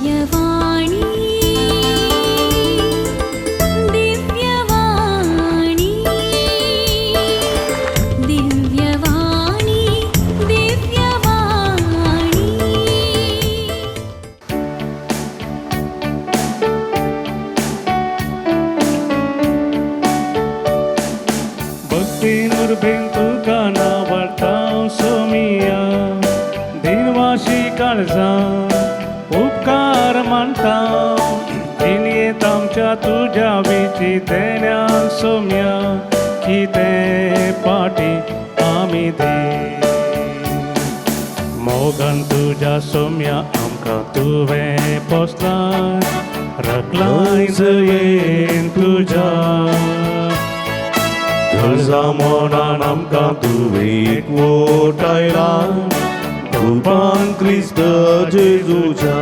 दिव्यवाणी दिव्यवाणी दिव्यवाणी दिव्यवाणी। भक्ती उर्बेन तुका नावडटा सोमिया, दिनवाशी काळजां उपकार मानता। जिणयेंत आमच्या तुज्या विचितेण्या सोम्या, कितें पाटी आमी दी। मोगान तुज्या सोम्या आमकां तुवें पोसलां, रकलाय जयेन तुज्या। गरजा मोनान आमकां तुवें एकवटायला, कृपान क्रिस्त जेजूच्या।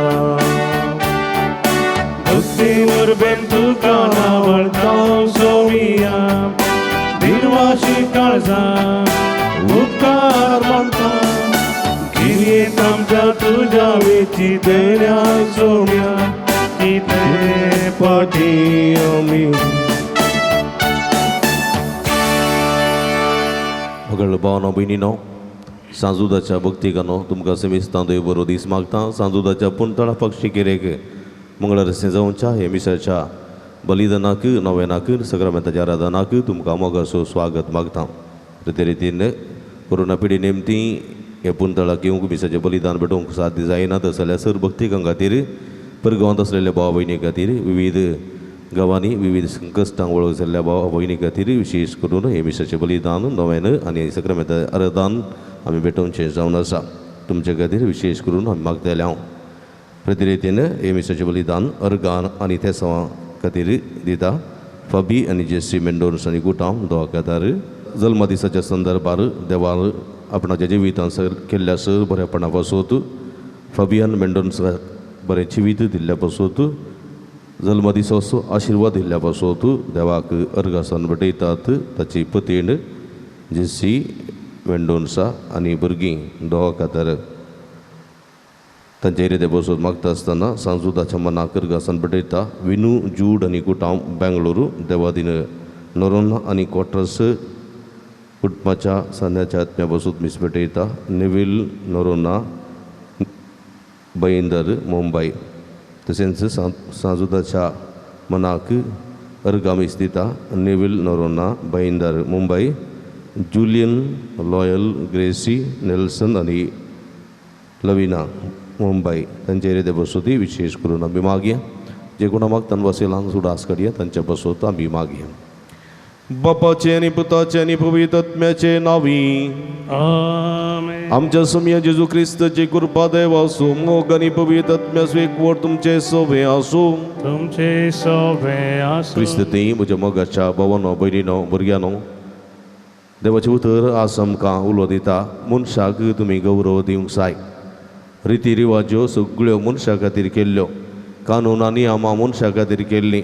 भक्ती उर्बेन तुका नावडता सोमिया, दिनवाशी काळजां उपकार मानता। गिरयेंत आमच्या तुज्या वेची देण्या सोम्या, कितें पाटी आमी। मगळ भावनो भयणीनो, सांजुदाच्या भक्तिकानो तुमकां समिस्तां देव बरो दीस मागता। सांजुदाच्या पुणतळा पक्षी केरेक मंगळार जावच्या हे मिसाच्या बलिदानाक, नव्यानाक, सगळ्या आराधनाक तुमकां मोगाचो स्वागत मागता। ते रितीन कोरोना पिढी नेमती हे पुणतळाक येवंक मिसाचें बलिदान भेटोवंक साध्य जायना, तशें जाल्यार सर भक्तिकां खातीर, परगांवांत आसलेल्या भावा भयणी खातीर, विविध गांवांनी विविध संकश्टांक वळख जाल्ल्या भावा भयणी खातीर विशेष करून हे मिसाचें बलिदान, नव्यान आनी सक्रमेंत आराधन आमी भेटोवचें जावन आसा। तुमचे खातीर विशेष करून आमी मागतले हांव। प्रतिरितीन हे मिसाचें बलिदान अर्गान आनी तेसांवा खातीर दिता। फाबी आनी जेसी मेंडोन्स आनी गुटाम दोवा खातार जल्मा दिसाच्या संदर्भार देवान आपणाच्या जिवितान सर केल्ल्या सर बरेपणा पासत, फाबियान मेंडोन्स बरें जिवीत दिल्ल्या पासत, जल्मा दिसाचो आशिर्वाद दिल्ल्या पासत देवाक अर्गासन भेटयतात। ताची पतीण जेसी मेंडोन्सा आनी भुरगीं दोवा खातार तांचे एरिया बसून मागता आसतना सांजुदाच्या मनाक अर्गासन भेटयता। विनू जूड आनी कुटाम बेंगळुरू देवादीन नोरोन्हा आनी क्वार्टर्स कुटुंबाच्या सांद्याच्या आत्म्या बसून मीस भेटयता। नेवील नोरोन्हा, भाईंदर, मुंबय। तशेंच सांजुदाच्या मनाक अर्गां मीस दिता। Neville Noronha, Bhayandar, Mumbai. Julian Loyal, Gracy Nelson आनी लविना, मुंबय। तांचे एरिया बसोती विशेष करून आमी मागया। जे कोणा मागतान वसेलान सुडास करया तांच्या बसोत आमी मागया। बापाचे आनी पुताचे आनी पवित्र आत्म्याचे नांवी आमेन। आमच्या सोमया जेजू क्रिस्ताची कृपा देव आसूं, मोग आनी पवित्र आत्म्याचो एकवट तुमचे सोबे आसूं। तुमचे सोबे आसूं। क्रिस्त ती म्हज्या मोगाच्या भावानो, भयणीनो, भुरग्यानो, देवाचें उतर आज आमकां उलो दिता। मनशाक तुमी गौरव दिवंक जाय। रिती रिवाज्यो सगळ्यो मनशा खातीर केल्ल्यो, कानून आनी नियमां मनशा खातीर केल्लीं,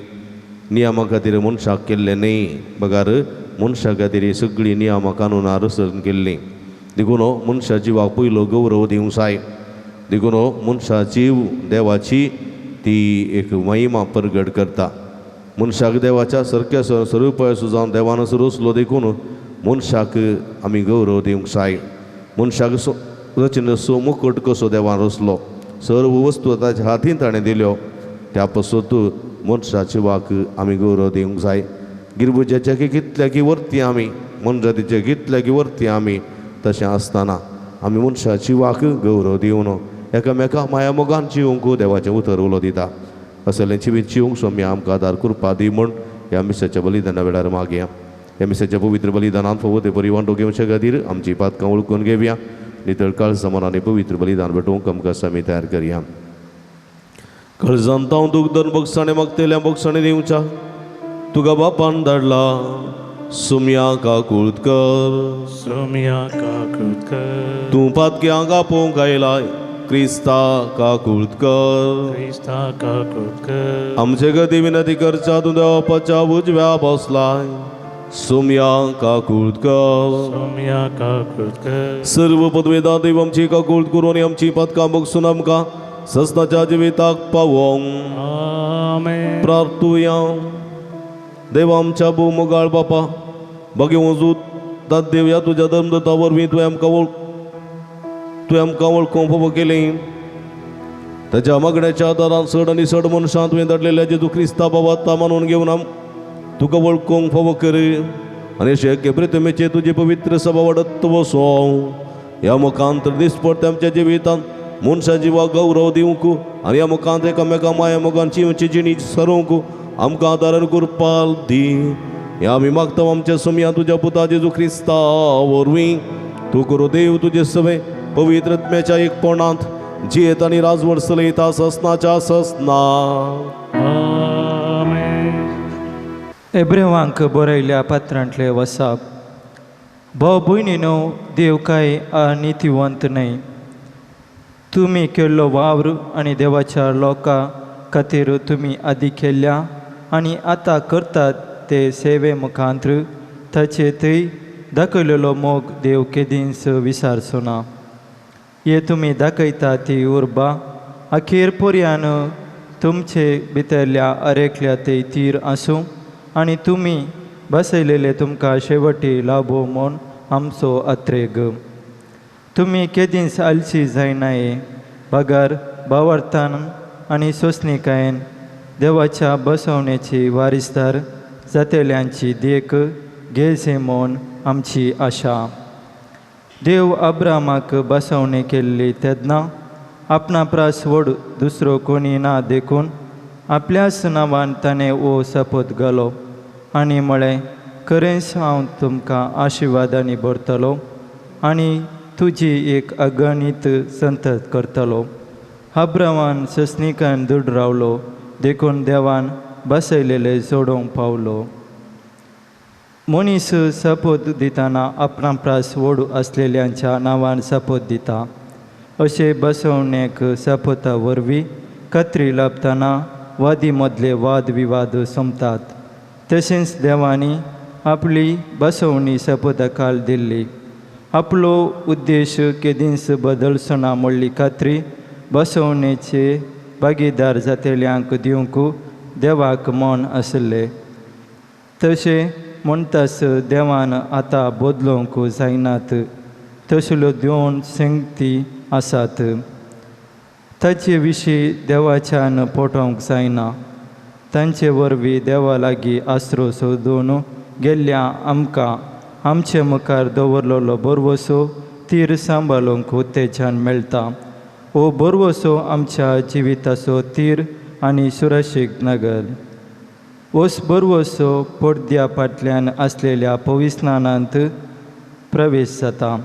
नियमां खातीर मनशाक केल्लें न्हय, बगर मनशा खातीर सगळीं नियमां कानुनां रचून केल्लीं। देखून मनशा जिवाक पयलो गौरव दिवंक जाय। देखून मनशा जीव देवाची ती एक महिमा परगट करता। मनशाक देवाच्या सारक्या स्वरुपाचो जावन देवान रचलो, देखून मनशाक आमी गौरव दिवंक जाय। मनशाक रचन सो मुकट कसो देवान रचलो, सर्व वस्तू ताच्या हातीन ताणें दिल्यो, त्या पासत मनशा जिवाक आमी गौरव दिवंक जाय। गिरबुजाच्या की कितल्या की वरती आमी, मनजातीच्या कितल्या की वरती आमी, तशें आसतना आमी मनशा जिवाक गौरव दिवन एकामेका माया मोगान जिवंक देवाचें उतर उलो दिता। असलें जिवीत जिवंक स्वामी आमकां आदार कृपा दी म्हूण ह्या मिसाच्या बलिदाना वेळार मागया। ह्या मिसाच्या पवित्र बलिदानान फावो ते बरी वांटो घेवचे खातीर आमची पातकां वळखून घेवया। नितळ काळजां मनांनी पवित्र बलिदान भेटोवंक आमकां स्वामी तयार करया। काळजांत हांव दुखदन बगसाणे मागतल्या बगसाणे दिवच्या तुका बापान धाडला सुम्या काकूळत कर। सोमिया काकूत कर। तूं पातक्यांक आपोवंक आयला क्रिस्ता काकूळत कर। क्रिस्ता काकूत कर। आमचे गती विनंती करच्या तूं देवाच्या उजव्या बसलाय सुम्या काकूळत कर। सोमिया काकूत कर। सर्व पदवेदा देव आमची काकूळत करून आनी आमची पातकां बगसून आमकां ससनाच्या जिविताक पावोंक. आमेन. प्रार्थुया. देवा आमच्या भोव मोगाळ बापा, बागे वजूत दात देव ह्या तुज्या धर्मदता वरवीं तुवें आमकां वळखूंक फावो केलें. ताच्या मागण्याच्या आदारान चड आनी चड मनशां तुवें धाडलेल्या जेजू क्रिस्ता बाबा मानून घेवन आम तुका वळखूंक फावो कर आनी अशें एके प्रतिमेचे तुजी पवित्र सभा वाडत वसो. ह्या मुखांत दिसपडटे आमच्या जिवितांत मनशा जिवाक गौरव दिवंक आनी ह्या मुखांत एकामेका माया मोगान जिवची जिणी सरोवंक आमकां आदारान कृपाल दी. ह्या आमी मागता आमच्या सुमया तुज्या पुता जेजू क्रिस्ता वरवीं. तूं करू देव तुजे सवे पवित्र आत्म्याच्या एकपणांत जियेत आनी राजवट चलयता ससनाच्या ससना. आमेन. एब्रेवांक बरयल्या पत्रांतले वसाप. भाव भयणीनो, देव काय अनितिवंत न्हय. तुमी केल्लो वावर आनी देवाच्या लोकां खातीर तुमी आदी केल्ल्या आनी आतां करतात ते सेवे मुखांत्र ताचे थंय दाखयलेलो मोग देव केदींच विसारचो ना. हे तुमी दाखयता ती उर्बा अखेर पर्यान तुमचे भितरल्या अरेकल्या ते तीर आसूं आनी तुमी बसयलेले तुमकां शेवटी लाभो म्हूण आमचो अत्रेग. तुमी केदींच आलशी जायनाये, बगर भावार्थान आनी सोंसणीकायेन देवाच्या बसवणेची वारिसदार जातेल्यांची देख घेवची म्हूण आमची आशा. देव अब्रामाक बसवणी केल्ली तेन्ना आपणा प्रास व्हड दुसरो कोणी ना देखून आपल्याच नांवान ताणें हो सपोत घालो आनी म्हळें, खरेंच हांव तुमकां आशिर्वादांनी भरतलो आनी तुजी एक अगणीत संतत करतलो. अब्रामान ससनिकान दृढ रावलो देखून देवान बसयलेले जोडोवंक पावलो. मनीस सपोत दितना आपणा प्रास व्हड आसलेल्यांच्या नांवान सपोत दिता. अशें बसवणेक सपोता वरवीं खात्री लाभतना वादी मदले वाद विवाद सोंपतात. तशेंच देवांनी आपली बसवणी सपोता खाल दिल्ली. आपलो उद्देश केदींच बदलचो ना म्हणली खात्री बसवणेचे भागीदार जातेल्यांक दिवंक देवाक मन आशिल्लें. तशें म्हणटास देवान आतां बदलूंक जायनात तसल्यो दोन संगती आसात. ताचे विशीं देवाच्यान पटोवंक जायना. तांचे वरवीं देवा लागीं आसरो सोदून गेल्ल्या आमकां आमचे मुखार दवरलेलो बरवसो तीर सांबाळूंक उत्तेजन मेळटा. हो बरवसो आमच्या जिविताचो तीर आनी सुरक्षीत नगर. ओस बरवसो पडद्या फाटल्यान आसलेल्या पविस्नानांत प्रवेश जाता.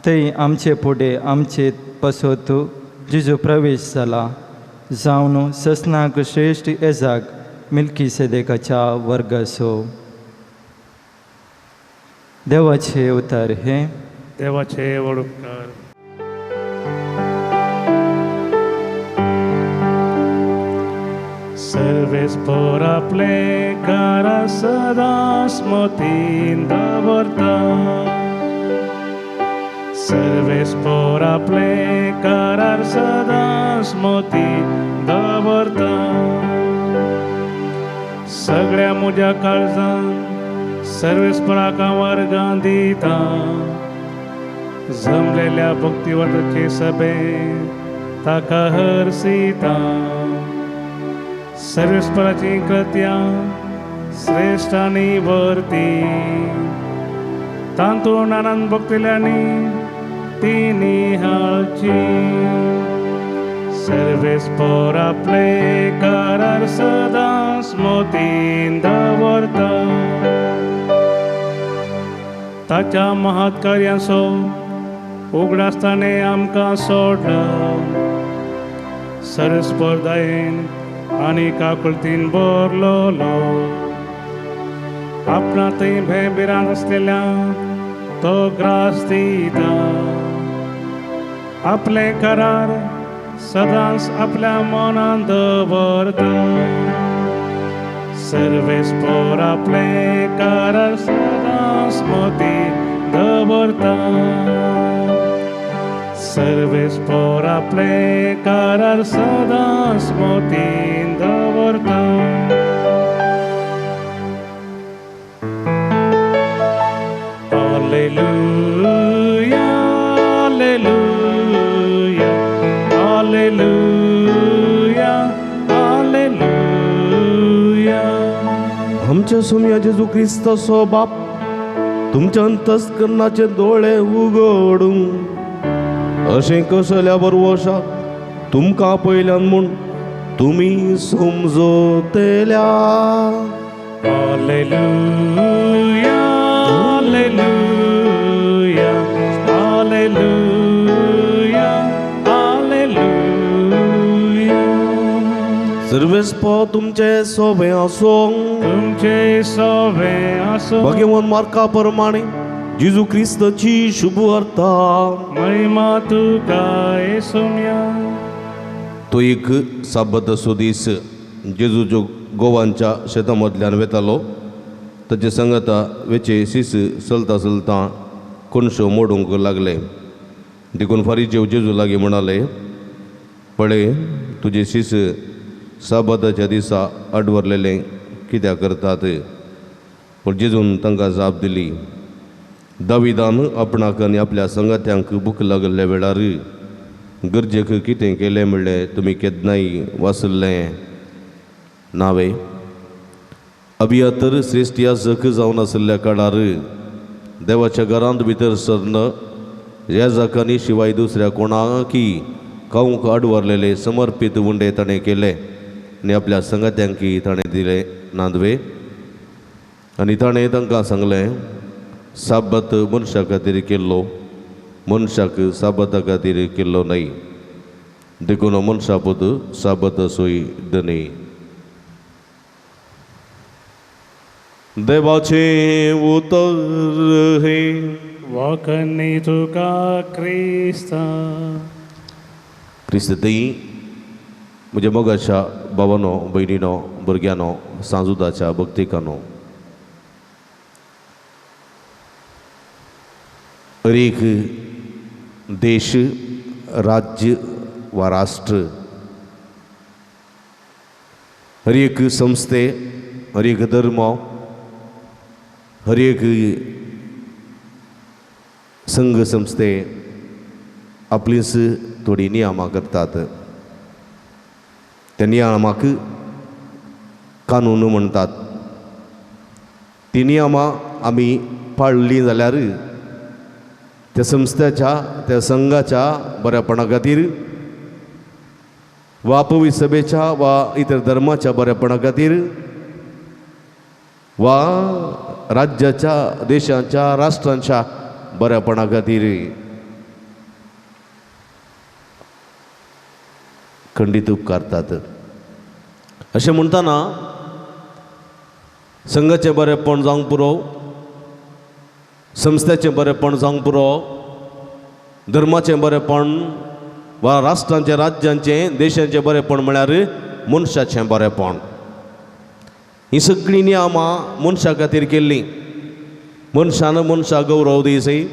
थंय आमचे फुडें आमचे पसत जिजो प्रवेश जाला जावन ससनाक श्रेश्ठ एजाक मिल्की सेदेकाच्या वर्गाचो. देवाचे उतार हे. देवाचे व्हड उपकार. सर्वेस्पर आपले कारा सदांच मतीन दवरता. सर्वेस्पर आपले कारार सदांच मतीन दवरता. सगळ्या म्हज्या काळजान सर्वेस्पराक वर्गां दिता. जमलेल्या भक्तिवताचे सभेंत ताका हरसिता. सर्वेस्पराची कृत्यां श्रेश्ठ आनी वर्ती तांतून आनंद भोगतल्यांनी ती निहाळची. सर्वेस्पर आपले करार सदांच मतीन दवरता. ताच्या महत् कार्यांचो उगडास ताणें आमकां सोडला. सर्वेस्पर दयेन आनी काकुळतीन भरलोलो. आपणा थंय भंय भिरांत आसलेल्या तो ग्रास दिता. आपले करार सदांच आपल्या मनान दवरता. सर्वेस्पर आपले करार सदांच मतीन दवरता. सर्वेस पोर आपले करार सदांच मोतीन दवरता. Alleluia, alleluia, alleluia, alleluia. आमच्या सोम्या जेजू क्रिस्ताचो बाप तुमच्या अंतस्करणाचे दोळे उगडूं अशें कसल्या बरवशाक तुमकां पयल्यान म्हूण तुमी समजतल्या. Alleluia, alleluia, alleluia, alleluia. सर्वेस्पो तुमचे सोबे आसूं. तुमचे सोबे आसूं. भगवान मार्का प्रमाणे जेजू क्रिस्ताची शुभ वार्ता. महिमा तुका येसुम्या. तो एक साबदाचो दीस जेजू जो गोवांच्या शेतामदल्यान वेतालो ताचे सांगाता वेचे सीस चलता चलता कोणशो मोडूंक लागले. देखून फारीजेव जेजू लागीं म्हणाले, पळय तुजे सीस साबादाच्या दिसा आडवरलेले कित्याक करतात? पूण जेजून तांकां जाप दिली, दाविदान आपणाक आनी आपल्या संगात्यांक भूक लागल्ल्या वेळार गरजेक कितें केलें म्हणलें तुमी केन्नाय वाचल्लें नावे? अभियातर श्रेश्ठ याजक जावन आशिल्ल्या काळार देवाच्या घरांत भितर सरन याजकांनी शिवाय दुसऱ्या कोणाकी खावंक आडवरलेले समर्पीत उंडे ताणें केले आनी आपल्या संगात्यांकी ताणें दिले नांदवे. आनी ताणें तांकां सांगलें, साबत मनशा खातीर केल्लो, मनशाक साबता खातीर केल्लो न्हय. देखून मनशा पूत साबत सोय धनी. देवाचें उतर हें. वखनी तुका क्रिस्ता. क्रिस्त थंय म्हज्या मोगाच्या भावानो, भयणीनो, भुरग्यांनो, सांजुदाच्या भक्तिकानो, हर एक देश, राज्य वा राष्ट्र, हर एक संस्थे, हर एक धर्म, हर एक संघ संस्थे आपलीच थोडी नियमां करतात. त्या नियमाक कानून म्हणटात. ती नियमां आमी पाळ्ळीं जाल्यार त्या संस्थेच्या, त्या संघाच्या बऱ्यापणा खातीर वा पवित्र सभेच्या वा इतर धर्माच्या बऱ्यापणा खातीर वा राज्याच्या, देशाच्या, राष्ट्रांच्या बऱ्यापणा खातीर खंडीत उपकारतात. अशें म्हणटना संघाचें बरेंपण जावंक पुरो, संस्थेचें बरेंपण जावंक पुरो, धर्माचें बरेंपण वा राष्ट्रांचें, राज्यांचें, देशांचें बरेंपण म्हळ्यार मनशाचें बरेंपण. हीं सगळीं नियमां मनशा खातीर केल्लीं. मनशान मनशाक गौरव दी जाय,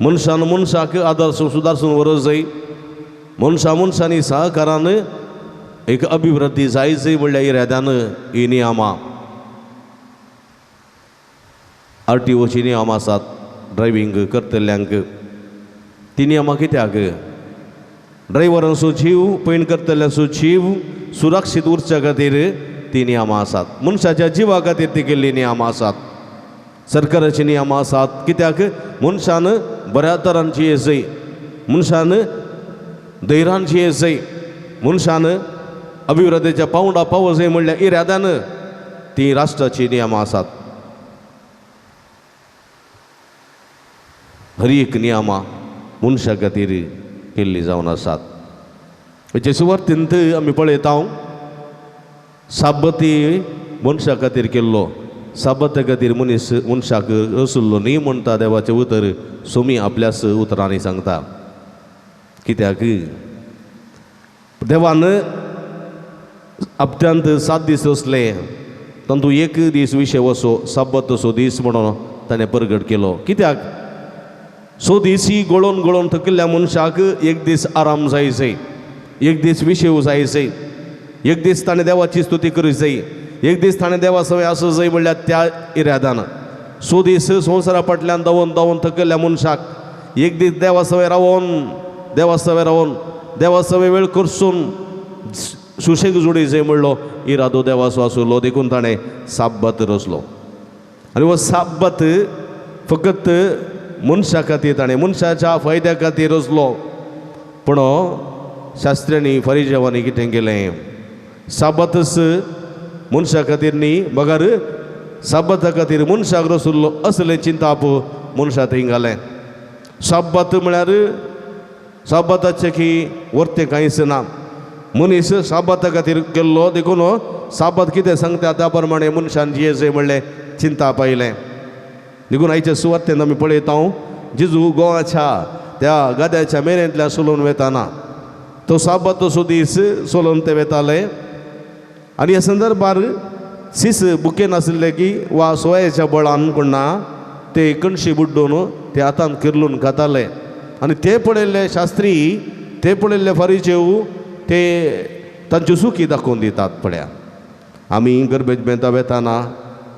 मनशान मनशाक आदर्श सुदारसून व्हरूंक जाय, मनशा मनशांनी सहकारान एक अभिवृद्धी जाय जाय म्हणल्या इराद्यान हीं नियमां. आर टी ओची नियमां आसात ड्रायव्हींग करतल्यांक. ती नियमां कित्याक? ड्रायव्हरांचो जीव, पयण करतल्यांचो जीव सुरक्षीत उरच्या खातीर ती नियमां आसात. मनशाच्या जिवा खातीर ती केल्लीं नियमां आसात. सरकाराची नियमां आसात कित्याक? मनशान बऱ्या तरान जिये जाय, मनशान धैर्यान जिये जाय, मनशान अभिवृद्धीच्या पावंडा पावो जाय म्हणल्या इराद्यान ती राष्ट्राची नियमां आसात. हर एक नियमां मनशा खातीर केल्ली जावन आसात. हेचे सुवार्तींत आमी पळयता साबती मनशा खातीर केल्लो, साबता खातीर मनीस मनशाक रसुल्लो न्ही म्हणटा देवाचें उतर सोमी आपल्याच उतरांनी सांगता. कित्याक? देवान हप्त्यांत 7 दीस रचले, तातूंत एक दीस विशय असो साबत असो दीस म्हणून ताणें परगट केलो. कित्याक? सो दीस गळोवन गळोवन थकिल्ल्या मनशाक एक दीस आराम जाय जाय, एक दीस विशेव जाय जाय, एक दीस ताणें देवाची स्तुती करूंक जाय, एक दीस ताणें देवा सवय आसूं जाय म्हणल्यार त्या इरादान। सो दीस संवसारा फाटल्यान धांवून धांवून थकिल्ल्या मनशाक एक दीस देवा सवय रावोन, देवा सवय रावोन, देवा सवय वेळ करसून सुशेग जोडी जाय म्हणलो इरादो देवाचो आसलो। देखून ताणें साब्बत रचलो आनी हो साब्बत फकत मनशा खातीर, ताणें मनशाच्या फायद्या खातीर रचलो। पूण शास्त्र्यांनी फरिजेवांनी कितें केलें, साबतच मनशा खातीर न्ही बगर साबता खातीर मनशाक रचलो असलें चिंताप मनशा थंय घालें। साब्बत म्हळ्यार साबताचें की वर्तें कांयच ना, मनीस साबता खातीर केल्लो। देखून साबत कितें सांगता त्या प्रमाणे मनशान जिये जाय म्हणलें चिंताप आयलें। देखून आयच्या सुवातेन आमी पळयता जेजू गोवाच्या त्या गाद्याच्या मेरेंतल्यान सोलून वेताना तो साबत असो दीस सोलून ते वेताले आनी ह्या संदर्भार सीस बुके नाशिल्ले की वा सोयाच्या बळान कोणा ते कणशी बुड्डून ते हातान किरलून खाताले आनी ते पळयल्ले शास्त्री, ते पळयल्ले फारीचेव ते तांच्यो सुकी दाखोवन दितात। पळया आमी गरबेज बेंता वेताना,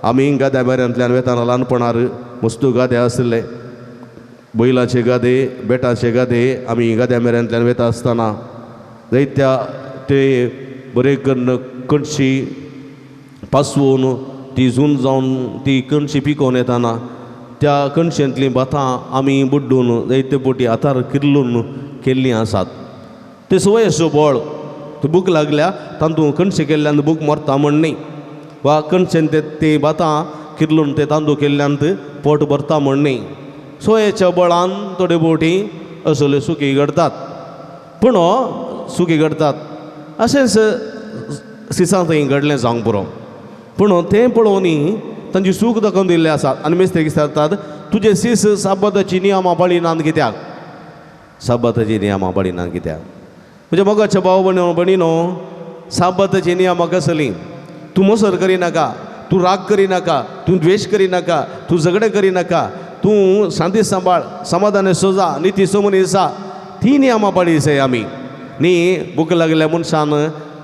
आमी गाद्या मेरेंतल्यान वेताना ल्हानपणार मस्तू गादे आशिल्ले, बैलाचे गादे, बेटाचे गादे, आमी गाद्या मेरेंतल्यान वेता आसतना जायत्या ते बरे कन्न कणशी पासवून ती जून जावन ती कणशी पिकोवन येताना त्या कणशेंतलीं भातां आमी बुड्डून जायते पोटी हातार किरलून केल्लीं आसात। ते सवय बळ ती भूक लागल्या तातूंत कणशे केल्ल्यान भूक मरता म्हण न्ही, वा कणशेन ते ती भातां किरलून ते तांदूळ केल्ल्यान पोट भरता म्हण न्ही, सोयेच्या बळान थोडे बोटी असल्यो सुकी घडतात, पूण सुकी घडतात अशेंच सिसां थंय घडलें जावंक पुरो। पूण तें पळोवनी तांची सूख दाखोवन दिल्लें आसा आनी मेस्त्री कितें सांगतात, तुजे सीस साबताची नियमां पाळिनात कित्याक, साबताची नियमां पाळिनात कित्याक। म्हज्या मोगाच्या भाव भयणीनो, साबताची नियमां कसलीं, तूं मोसर करिनाका, तूं राग करिनाका, तूं द्वेश करिनाका, तूं झगडें करिनाका, तूं शांती सांबाळ, समाधान सोजा, निती सोमनी आसा, ती नियमां पाळी जाय आमी न्ही। भूक लागल्या मनशान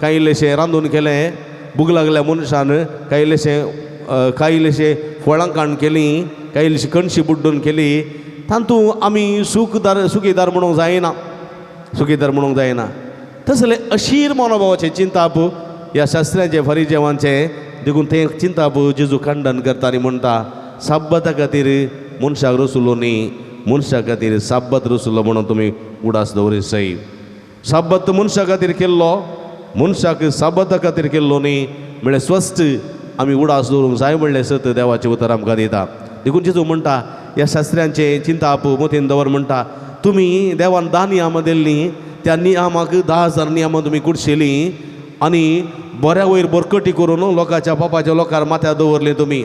कांय इल्लेशें रांदून केलें, भूक लागल्या मनशान कांय इल्लेशें कांय इल्लेशें फळां काण केलीं, कांय इल्लीशी कणशी बुड्डून केली, तातूंत आमी सुखदार सुखीदार म्हणूंक जायना, सुखीदार म्हणूंक जायना। तसलें अशीर मनोभावाचें चिंताप ह्या शास्त्र्यांचें फरिजेवांचें, देखून तें चिंताप जेजू खंडन करता आनी म्हणटा साब्बता खातीर मनशाक रसुलो न्ही, मनशा खातीर साब्बत रसुलो म्हणून तुमी उडास दवरी सय। साब्बत मनशा खातीर केल्लो, मनशाक साब्बता खातीर केल्लो न्ही म्हळ्यार स्वस्थ आमी उडास दवरूंक जाय म्हणलें सत देवाचें उतर आमकां दिता। देखून जेजू म्हणटा ह्या शास्त्र्यांचें चिंताप मतीन दवर म्हणटा, तुमी देवान 10 नियमां दिल्लीं, त्या नियमाक 10,000 नियमां तुमी कुडशेलीं आनी बऱ्या वयर बरकटी करून लोकांच्या पापाच्या लोकांर माथ्यार दवरलें। तुमी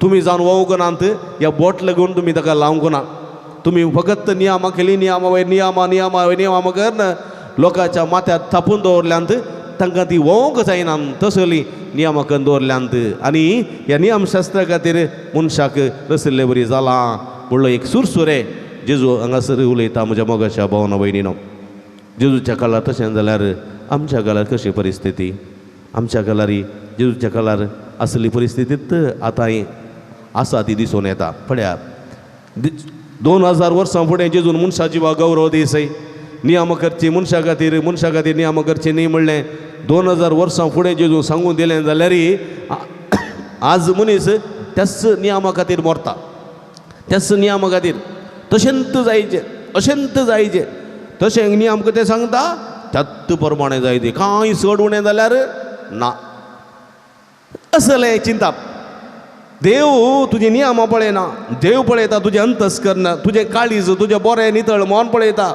तुमी जावन वोवंक नात, ह्या बोट लागून तुमी ताका लावंक ना, तुमी फकत नियमां केलीं, नियमां वयर नियमां, नियमां वयर नियमां करून लोकांच्या माथ्यार थापून दवरल्यांत, तांकां ती वोवंक जायना तसली नियमां करून दवरल्यांत आनी ह्या नियमशास्त्रा खातीर मनशाक रसिल्ले बरी जालां म्हणलो एक सुरसुरे जेजू हांगासर उलयता। म्हज्या मोगाच्या भावना भयणीनो, जेजूच्या काळार तशें जाल्यार आमच्या काळार कशी परिस्थिती, आमच्या काळार जेजूच्या काळार आसली परिस्थितीत आतां आसा ती दिसून येता। पळया 2000 वर्सां फुडें जेजून मनशा जिवा गौरव दिसय, नियमां करची मनशा खातीर, मनशा खातीर नियमां करची न्ही म्हणलें 2000 वर्सां फुडें जेजून सांगून दिलें जाल्यार आज मनीस त्याच नियमा खातीर मरता, त्याच नियमा खातीर तशेंत जायचें, अशेंत जायचें, तशें नियम कितें सांगता त्यात प्रमाणे जायते, कांय चड उणें जाल्यार ना असलें चिंताप। देव तुजी नियमां पळयना, देव पळयता तुजें अंतस्कर्ण, तुजें काळीज, तुजें बरें नितळ मन पळयता।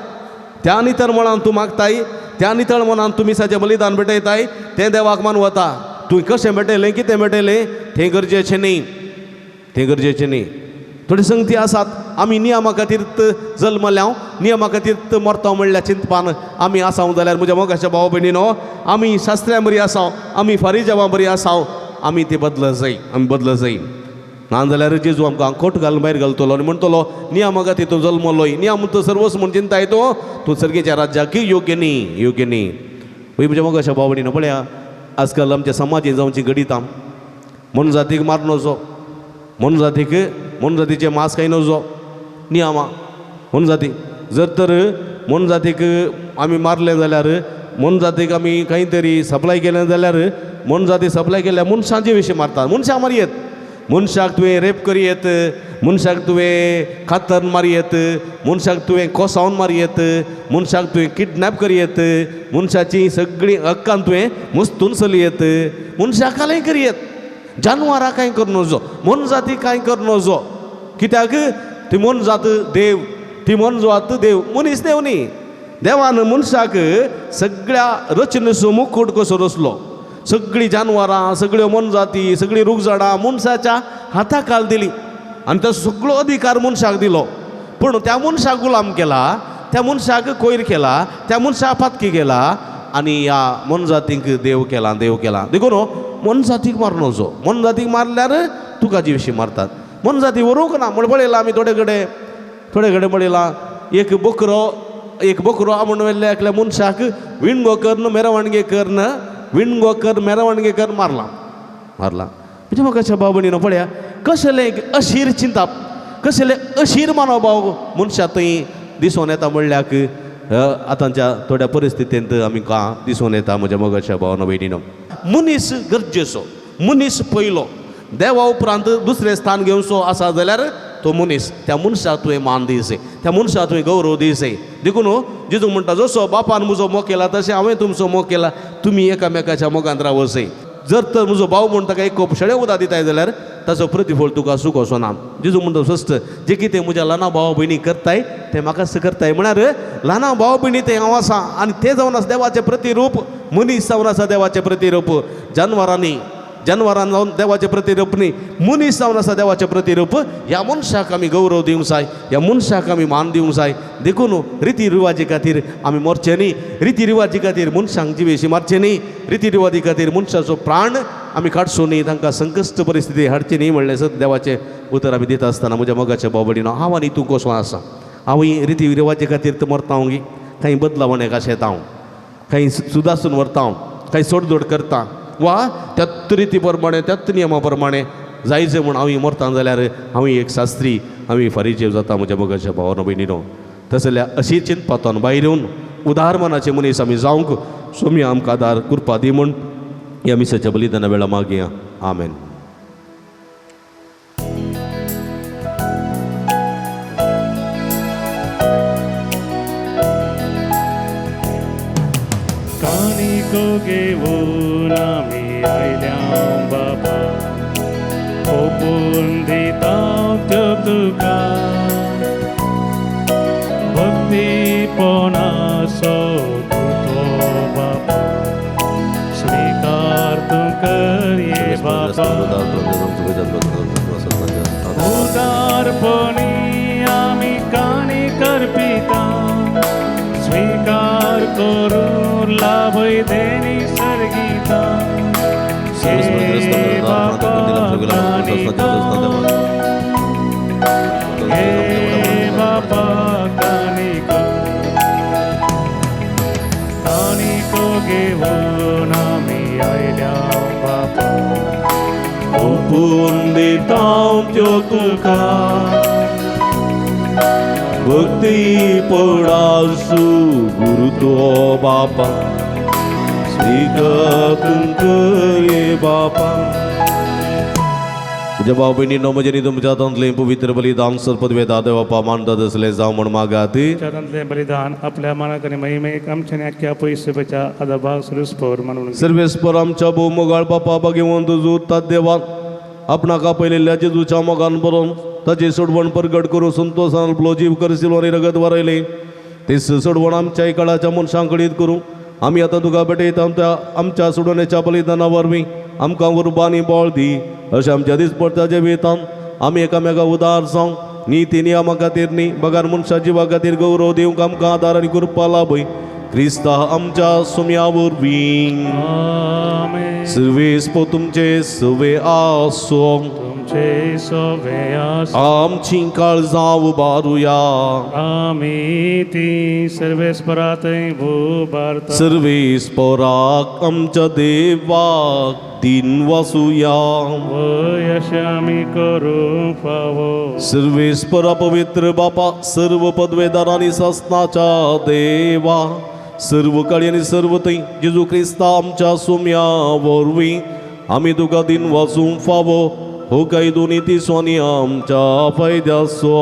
त्या नितळ मनान तूं मागताय, त्या नितळ मनान तूं मिसाचें बलिदान भेटयताय, तें देवाक मानवता। तुवें कशें भेटयलें, कितें भेटयलें तें गरजेचें न्ही, तें गरजेचें न्ही। थोडी संगती आसात आमी नियमा खातीर जल्मल्या, नियमा खातीर मरता म्हणल्यार चिंतपान आमी आसाव जाल्यार म्हज्या मोगाच्या भाव भयणीनो, आमी शास्त्र्यां बरी आसाव, आमी फारीजावां बरी आसाव, आमी ते बदल जाय, आमी बदल जाय। ना जाल्यार जेजू आमकां खोट घालून भायर घालतलो आनी म्हणटलो नियमा खातीर तूं जल्मलोय, नियम तूं सर्वस म्हूण चिंताय तूं, तूं सर्गेच्या राज्याक योग्य न्ही, योग्य न्ही. वय म्हज्या मोगाच्या भाव भयणीनो, पळया आजकाल आमच्या समाजेन जावची घडितां, मोनजातीक मार नजो, मोनजातीक मोनजातीचें मांस खाय नजो, नियमां मोनजाती. जर तर मोनजातीक आमी मारलें जाल्यार, मोनजातीक आमी कांय तरी सप्लाय केलें जाल्यार, मोनजाती सप्लाय केल्यार मनशांचे विशीं मारतात, मनशां मारयेत, मनशाक तुवें रेप करयेत, मनशाक तुवें कातर मारयेत, मनशाक तुवें कोसावन मारयेत, मनशाक तुवें किडनॅप करयेत, मनशाची सगळीं हक्कान तुवें मस्तून चलयेत, मनशाक कांय करयेत, जानवरां कांय करूं नजो, मोनजाती कांय करूं नजो. कित्याक ती मोनजात देव, ती मोनजात देव, मनीस देव न्ही. देवान मनशाक सगळ्या रचनेचो मुकूट कसो रचलो, सगळीं जानवरां, सगळ्यो मोनजाती, सगळीं रुखझाडां मनशाच्या हाता खाल दिली आनी तो सगळो अधिकार मनशाक दिलो. पूण त्या मनशाक गुलाम केला, त्या मनशाक कोयर केला, त्या मनशाक पातकी केला आनी ह्या मोनजातींक देव केला, देव केला. देखून मोनजातीक मारून वचो, मोनजातीक मारल्यार तुका जिवशी मारतात. मोनजाती व्हरूंक ना म्हण पळयलां आमी थोडे कडेन, थोडे कडेन पळयलां एक बोकरो, एक बोकरो आमण व्हेल्ल्या एकल्या मनशाक विणगो करून मेरवणगे करून, विणगो कर मेरवणगे कर मारला, मारला. म्हणजे म्हाका भाव भयणीनो पळया कसलें एक अशीर चिंताप, कसलें अशीर मनोभाव मनशा थंय दिसून येता म्हणल्याक आतांच्या थोड्या परिस्थितींत आमकां दिसून येता. म्हज्या मोगाच्या भावानो भयणीनो, मनीस गरजेचो, मनीस पयलो, देवा उपरांत दुसरें स्थान घेवचो आसा जाल्यार तो मनीस, त्या मनशाक तुवें मान दिवचें, त्या मनशाक तुवें गौरव दिवचें. देखून जेजू म्हणटा जसो बापान म्हजो मोग केला तशें हांवें तुमचो मोग केला, तुमी एकामेकाच्या मोगांत रावचें. जर तर म्हजो भाव म्हूण ताका एक कोप शेळे उदक दिताय जाल्यार ताचो प्रतिफळ तुका सूख वचना. जेजू म्हणटा स्पश्ट, जे कितें म्हज्या ल्हाना भाव भयणी करताय तें म्हाकाच करताय. म्हळ्यार ल्हाना भाव भयणी तें हांव आसा आनी तें जावन आसा देवाचें प्रतिरूप, मनीस जावन आसा देवाचें प्रतिरूप, जानवरांनी, जानवरां जावन देवाचें प्रतिरूप न्ही, मनीस जावन आसा देवाचें प्रतिरूप. ह्या मनशाक आमी गौरव दिवंक जाय, ह्या मनशाक आमी मान दिवंक जाय. देखून रिती रिवाजी खातीर आमी मरचें न्ही, रिती रिवाजी खातीर मनशांक जिवेशी मारचें न्ही, रिती रिवाजी खातीर मनशाचो प्राण आमी काडचो न्ही, तांकां संकश्ट परिस्थिती हाडची न्ही म्हणलें सत देवाचें उतर आमी दिता आसतना म्हज्या मोगाच्या भाव भयणीनो, हांव आनी तूं कसो आसा? हांवूय रिती रिवाजी खातीर तर मरता हांव गी, कांय बदलावण अशें येता हांव, कांय सुदासून व्हरता हांव, कांय सोडदोड करता वा त्याच रिती प्रमाणे त्याच नियमा प्रमाणे जायचे म्हूण हांव मरता जाल्यार हांव एक शास्त्री, हांव फारीजेव जाता. म्हज्या मोगाच्या भावानो भयणीनो, तसल्या अशी चिंतपातून भायर येवन उदार मनाचे मनीस आमी जावंक सोमी आमकां आदार कृपा दी म्हूण ह्या मिसाच्या बलिदाना वेळा मागया. आमेन. कानिको घेवन आमी आयल्या बाबा, ओपून दिता त्यो तुका, भक्तीपणाचो तुजो बाबा, स्विकार तूं करये बाबा. उदारपणी आमी काणी करपिता, स्वीकार करून लाभय देणी सर्गीता. हे बापा कानिको, हे बापा कानिको, कानिको घेवन आमी आयल्या बापा, ओपून दिता त्यो तुका, भक्ती पडासू गुरु तो बापा, स्वीकार रे बापा. म्हज्या भाव भयणीनो, म्हजें न्ही तुमच्या हातांतलें पवित्र बलिदान सरपद वेता देवापा मानता तसलें जावं म्हूण मागात. हातांतलें बलिदान आपल्या मानाक आनी महिमेक आमच्या आख्ख्या पयसुपेच्या आदाभाग सुरस्पर मानून. सर्वेस्पर आमच्या भोव मोगाळ बापा बागेवन तुजो देवाक आपणाक आपयलेल्या जेजूच्या मोगान बरोवन ताची सोडवण परगट करून संतोशान आपलो जीव करसिलो आनी रगत वारयलें ते सोडवण आमच्या काळाच्या मनशां कडेन करूं. आमी आतां तुका भेटयता त्या आमच्या सोडवण्याच्या बलिदाना वरवीं आमकां उर्बा आनी बळ दी, अशें आमच्या दिसपडटा जिवितान आमी एकामेका उदार जावं, नीती नियमा खातीर न्ही बगर मनशा जिवा खातीर गौरव दिवंक आमकां आदार आनी कृपा लाभय. क्रिस्ता आमच्या सुम्या वरवीं. आमेन. सर्वेस्पर तुमचे सवे आसो. तुमचे आमचे सोवे आसा. आमची काळजां उबारुया. आमी ती सर्वेस्परातय उबारता. सर्वेस्पराक आमच्या देवाक दिन वासुया. वय अशें आमी करूंक फावो. सर्वेस्परा पवित्र बापा, सर्व पदवेदार आनी सासनाच्या देवा, सर्व काळी आनी सर्व थंय जेजू क्रिस्ता आमच्या सुम्या वरवीं आमी तुका दिन वाचूंक फावो. हो कायदो नीती आनी आमच्या फायद्याचो.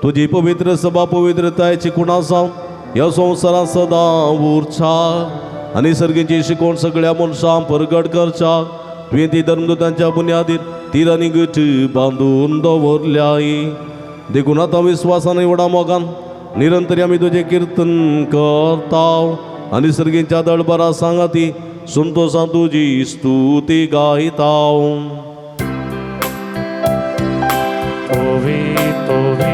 तुजी पवित्र सभा पवित्रतायची खुणा जावन ह्या संवसारांत सदां उरच्या आनी सर्गीची शिकवण सगळ्या मनशांक परगट करच्या. तुवें ती धर्मदूतांच्या बुन्यादीर तीर आनी गट बांदून दवरल्याय. देखून आतां विस्वासान व्हडा मोगान निरंतर आमी तुजें किर्तन करता आनी सर्गीच्या दळबरा सांगाती संतोशान तुजी स्तुती गायता. तोवी तोवी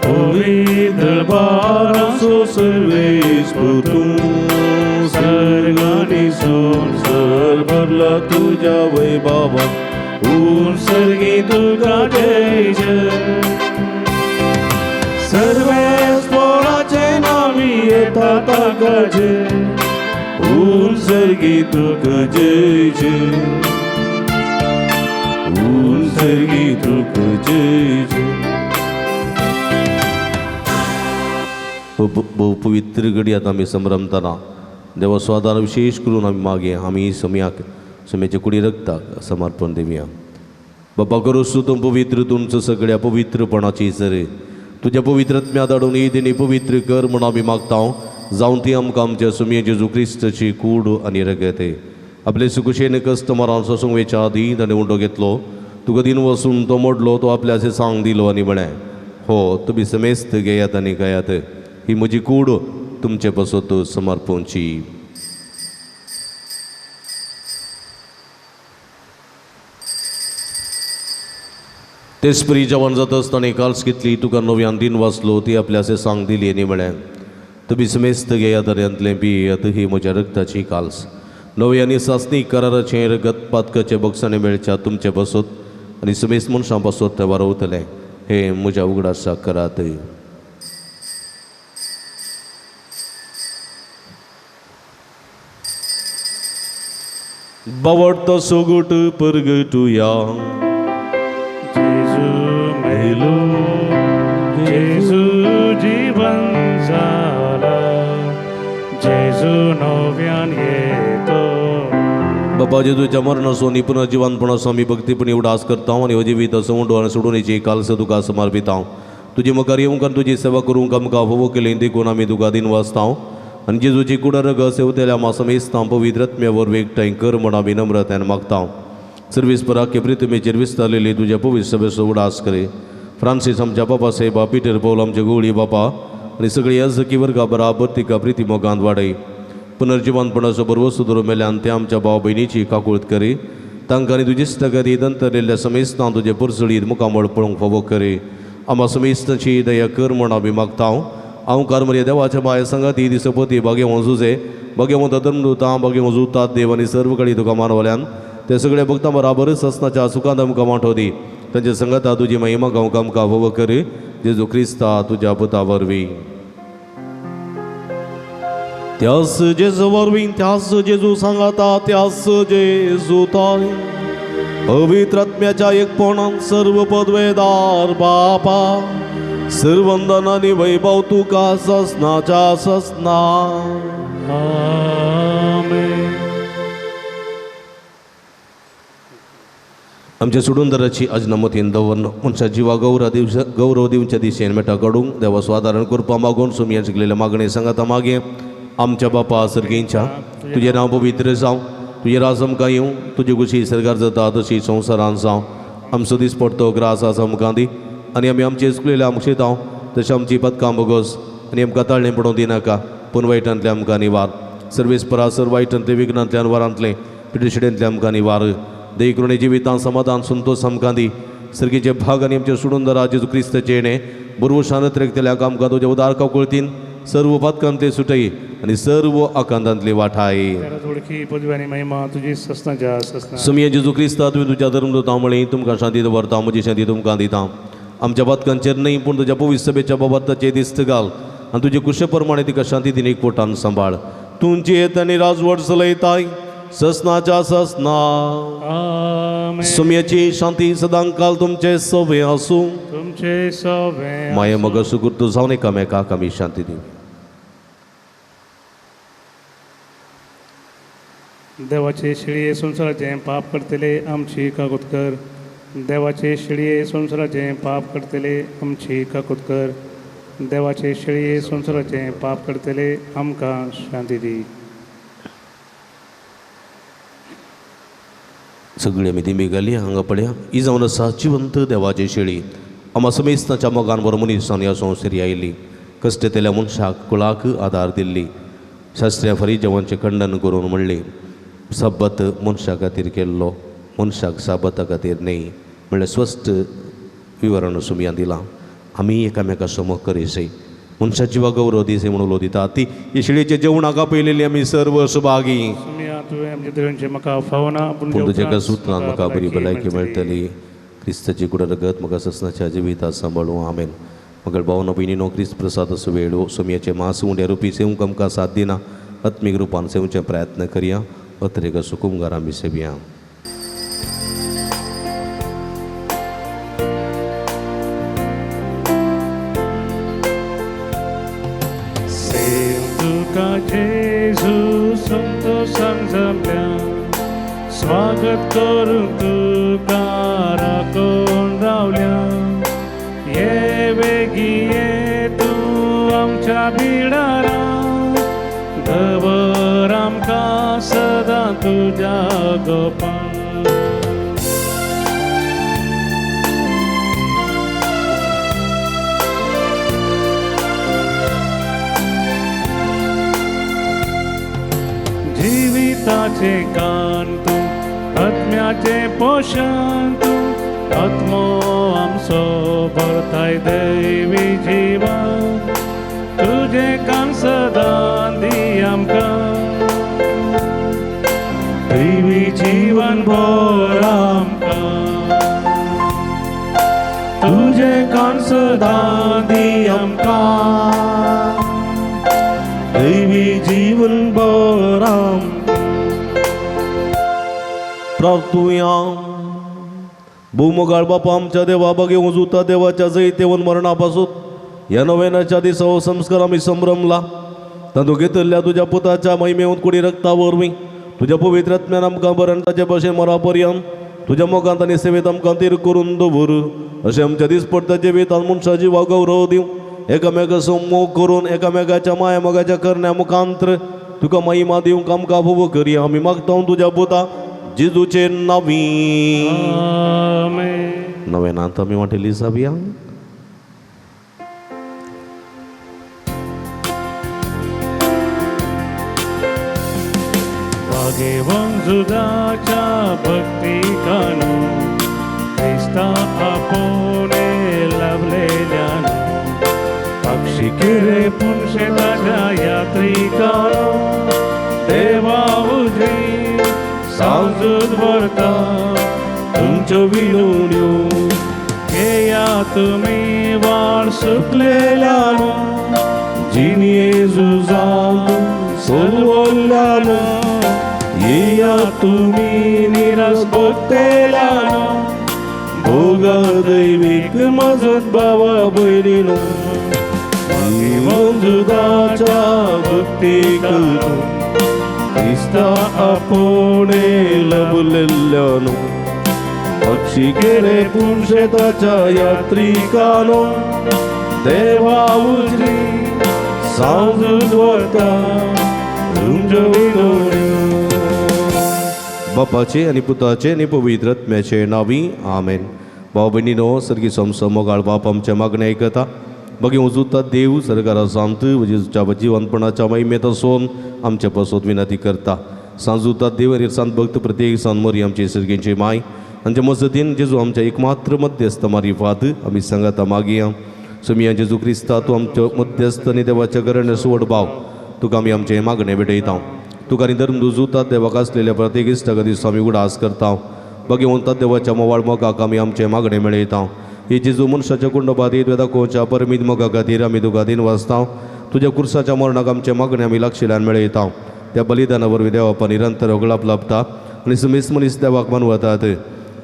तोवी दरबाराचो सर्वेस्पर तूं सर्गानी संवसार भरला तुज्या वैभवान. ऊन सर्गी तुका जय जय. सर्वेस्पराचे नामी येता ताका जय. ऊन सर्गी तुका जय जय. ऊन सर्गी तुका जय जय. भोव पवित्र घडी आतां आमी संभ्रमतना देवा स्वादार विशेष करून आमी मागीं आमी सम्याक सम्याचे कुडी रक्ताक समर्पण दिवया. बाबा करूस तूं पवित्र तुमचो सगळ्या पवित्रपणाची सर तुज्या पवित्रत्म्या धाडून ही देणी पवित्र कर म्हूण आमी मागता. जावन ती आमकां आमच्या सुमये जेजू क्रिस्ताची कूड आनी रगत. आपले सुकुशेन कस्टमरान सोसूंक वेच्या आदीं ताणें उंडो घेतलो, तुका दिन वसून तो मोडलो, तो आपल्या सांग दिलो आनी म्हळें, हो तुमी समेस्त घेयात आनी खायात, ही म्हजी कूड तुमचे पासत समर्पणची. तेचपरी जेवण जाता आसतना काल्स घेतली, तुका नव्यान दिन वाचलो, ती आपल्या सांग दिली आनी म्हळें, तुमी समेस्त घेयात आनी हांतलें पियेयात, ही म्हज्या रक्ताची काल्स, नवी आनी सासणी कराराचें रगत पातकाचे बक्षाणे मेळच्या तुमचे पासत आनी समेस्त मनशां पासत तें वारवतलें. हें म्हज्या उगडासाक करात. बावडतो सोगट परगटुया. जेजू मेलो, जेजू जीवन जाला, जेजू नव्यान येतो. बाबा जेजूच्या मरणाचो आनी पुनर्जिवनपणाचो आमी भक्तीपणी उडास करता आनी हो जिवीत उंडो आनी सोडून कालस तुका समर्पिता. तुजी मुखार येवंक आनी तुजी सेवा करूंक आमकां फावो केली देखून आमी तुका दिन वाचता आनी जेजूची कुडा रगत सेवतेल्या आमा समेस्तां पवित्र आत्म्या वरवीं एकठांय कर म्हूण आमी नम्रतायेन मागता. सर्वीस पराख्य प्रितमेचेर विस्तारलेली तुज्या पवित्र सभेचो उडास करे. फ्रांसीस आमच्या बाबा साहेबा, पिटर पौल आमचे गोळी बापा आनी सगळी याजकी वर्गा बराबर तिका प्रिती मोगांत वाडय. पुनर्जिवनपणाचो बरवसो धरून मेल्यान ते आमच्या भाव भयणीची काकूळत करी. तांकां आनी तुजी स्थगती दंतरलेल्या समेस्तां तुजे पुरसळीत मुखामळ पळोवंक फावो करी. आमा समेस्तांची दया कर म्हूण आमी मागता. हांव कारमर्या देवाच्या माये संगाती दिसपती भाग्यवंत जुजे, भाग्यवंत धर्मदूतां, भाग्यवंत जुतात देव आनी सर्व कडी तुका मानवल्यान ते सगळे भक्तां बराबरच ससनाच्या सुखांत आमकां वांटो दी. तांच्या संगाता तुजी महिमा गावंक आमकां फावो करी. जेजू क्रिस्ता तुज्या पुता वरवीं. त्यास जेजू वरवीं, त्यास जेजू सांगाता, त्यास जेजू ताय पवित्र आत्म्याच्या एकपणान सर्व पदवेदार बापा, सर्वंदन आनी वैभव तुका ससनाच्या ससना. आमेन. आमच्या सोडूनदाराची अजनमतीन दवरन मनशा जिवा गौरव दिवच्या दिशेन मेटा काडूंक देवा स्वादारण करपा मागून सुमया शिकलेल्या मागणे सांगाता मागें. आमच्या बापा सर्गींच्या, तुजें नांव पवित्र जावं, तुजें राज आमकां येवं, तुजी खुशी सरकार जाता तशी संवसारान जावं. आमचो दीस पडतो ग्रास आसा आमकां दी आनी आमी आमचे चुकलेल्या आमकां शितां तशें आमची पदकां बोगस आनी आमकां ताळणें पडोवंक दिनाका, पूण वायटांतलें आमकां निवार. सर्वेस परासर वायटांतलें विघ्नांतल्यान वरांतलें पिटिशिडेंतलें आमकां निवार. देई जिवितां समाधान संतोष आमकां दी. सर्गीचे भाग आनी आमचे सोडून दरा जेजू क्रिस्ताचें येणें बुरवशान त्रेकतल्या आमकां तुज्या उदार काकुळतीन सर्व पातकांतले सुटई आनी सर्व आकांतांतले वाठाय. जोडकी पदवी आनी महिमा तुजी ससनाच्या ससना. सुमये जेजू क्रिस्ता तुवें तुज्या धर्मदूतां म्हळें तुमकां शांती दवरता म्हजी शांती तुमकां दिता. आमच्या पातकांचेर न्हय पूण तुज्या पवित्र सभेच्या बाबताचेर दिस्त घाल आनी तुजे कुशे प्रमाणे तिका शांती दिन एकवटान सांबाळ. तुमची येत आनी राजवट चलयताय ससनाच्या ससना. आमेन. सुमयेची शांती सदांकाल तुमचे सवे आसूं. तुमचे सवे. माये मग सुकृत जावन एकामेकाक आमी शांती दिवया. देवाचे शिळये संवसाराचें पाप करतले आमची काकूत कर. देवाचे शिळये संवसाराचें पाप करतले आमची काकूत कर. देवाचे शिळये संवसाराचें पाप करतले आमकां शांती दी. सगळी आमी दिमी घाली हांगा पळया ही जावन आसा जिवंत देवाची शेळी. आमा समेस्ताच्या मोगान बरो मनीसान ह्या संवसारी आयली कश्टेतल्या मनशाक कुळाक आदार दिल्ली. शास्त्र्या फरी जेवणचें खंडन करून म्हणलें सब्बत मनशा खातीर केल्लो मनशाक साबता खातीर न्हय म्हणल्यार स्पश्ट विवरण सुमयान दिलां. आमी एकामेका समोग करिसे मनशा जिवा गौरव दिसे म्हणून उलो दिता ती ही शेळीचे जेवणाक आपयलेली आमी सर्व सुभागी. तुवें आमचे देवांचें म्हाका फावना पूण तुज्या एका सुत्रान म्हाका बरी भलायकी मेळटली. क्रिस्ताची कुडा रगत म्हाका ससनाच्या जिविता सांबाळूं. आमेन. मगळ भावना भयणीनो क्रिस्त प्रसाद असो वेळो सोमयाचे मास उंड्या रुपी सेवंक आमकां साथ दिना. आत्मीक रुपान सेवचे प्रयत्न करया. अत्रेक सुकुमगार आमी सेवया. सेव तुका जेजू संतोषान जमल्या स्वागत करूंक तुका राखून रावल्या. ये वेगी ये तूं आमच्या बिडारा दवर आमकां सदां तुज्या गोपान. जिविताचें कान तूं आत्म्याचें पोशण तूं आत्मो आमचो भरताय दैवी जीवन तुजें कान सदां दी आमकां दैवी जीवन भर आमकां तुजें कान सदां दी आमकां दैवी जीवन भर आमकां. प्रार्थुया. भूमगाळ बापा आमच्या देवा बागे उजुता देवाच्या जैतेवन मरणा पासून ह्या नव्यानाच्या दिसा हो संस्कार आमी संभ्रमला. तातूंत घेतिल्ल्या तुज्या पुताच्या महिमेवन कुडी रक्ता वरवीं तुज्या पवित्र आत्म्यान आमकां बरण ताचे भशेन मरा पर्यंत तुज्या मोगांत आनी सेवेंत आमकां तीर करून दवर. अशें आमच्या दिसपडत्या जिवितांत मनशा जिवा गौरव दिवं एकामेकाचो मोग करून एकामेकाच्या माया मोगाच्या करण्या मुखांत्र तुका महिमा दिवंक आमकां फावो करया. आमी मागता तुज्या पुता जेजूचे नावी. आमेन. नव्यानांत आमी वांटेली जावया. भागेवन जुदाच्या भक्तिकानू क्रिस्ता आपोने लाभलेल्यानू पक्षी किरे पुनशेताच्या यात्रिकानो देवा उजवी सावजूद व्हरता तुमच्यो विनवण्यो घेया तुमी वाळ सुकलेल्यानो जिणये झुजांत सोलवल्ल्यानो येया तुमी निरास भोगतेल्यानो भोगा दैवीक मजत भावा भयणीनो जुदाच्या भक्तिकानो क्रिस्ता आपोणे लभलेल्यानो पक्षी गेले पुनशेताच्या यात्रिकानो देवा उजरी सावजूद व्हरता तुमच्यो विनवण्यो. बापाचे आनी पुताचे आनी पवित्र आत्म्याचे नावी. आमेन. भाव भयणीनो सर्गी समसो मोगाळ बाप आमच्या मागणें आयकता. बगे उजुता देव सरकारा सांत जेजूच्या जिवनपणाच्या महिमेत आसून आमच्या पासत विनंती करता. सांजुता देव आनी सांत भक्त प्रत्येक सांत मरी आमची सर्गींची माय आमच्या मजतीन जेजू आमच्या एकमात्र मध्यस्थ मारिफात आमी सांगाता मागया. सुमिया जेजू क्रिस्ता तूं आमचो मध्यस्थ आनी देवाच्या घराण्या सुवड भाव तुका आमी आमचें मागणें भेटयता. तुका आनी धर्म दुजुतात देवाक आसलेल्या प्रत्येक इश्टा खातीर आमी उडास करता. भगवंता देवाच्या मोवाळ मोगाक आमी आमचें मागणें मेळयता. ही जेजू मनशाच्या कुंडोबात तुवें दाखोवच्या परमीत मोगा खातीर आमी तुका दिन वाचता. तुज्या कुर्साच्या मरणाक आमचें मागणें आमी लागशिल्ल्यान मेळयता. त्या बलिदाना वरवीं देवापा निरंतर होगळाप लाभता आनी समेस्त मनीस देवाक मानवतात.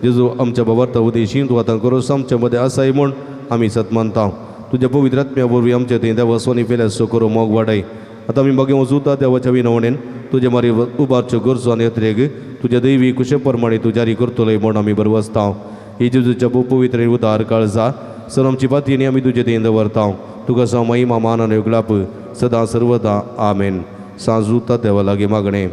जेजू आमच्या बाबार्थ उदेशी तूं आतां करोस आमच्या मदें आसाय म्हूण आमी सत मानता. तुज्या पवित्र आत्म्या वरवीं आमचे थंय देवास्वानी पेल्याचो करो मोग वाडय. आतां आमी मागीर वचूता देवाच्या विनवणेन तुजे मारी उबारच्यो गरजो आनी अत्रेग तुज्या दैवी कुशे प्रमाणे तूं जारी करतलोय म्हूण आमी बरवसता. ही जेजूच्या पवित्र उदार काळजा सर आमची पातयेनी आमी तुजे थंय दवरता. तुका जावं महिमा मान आनी उगडाप सदां सर्वदा. आमेन. सांजूता देवा लागीं मागणें.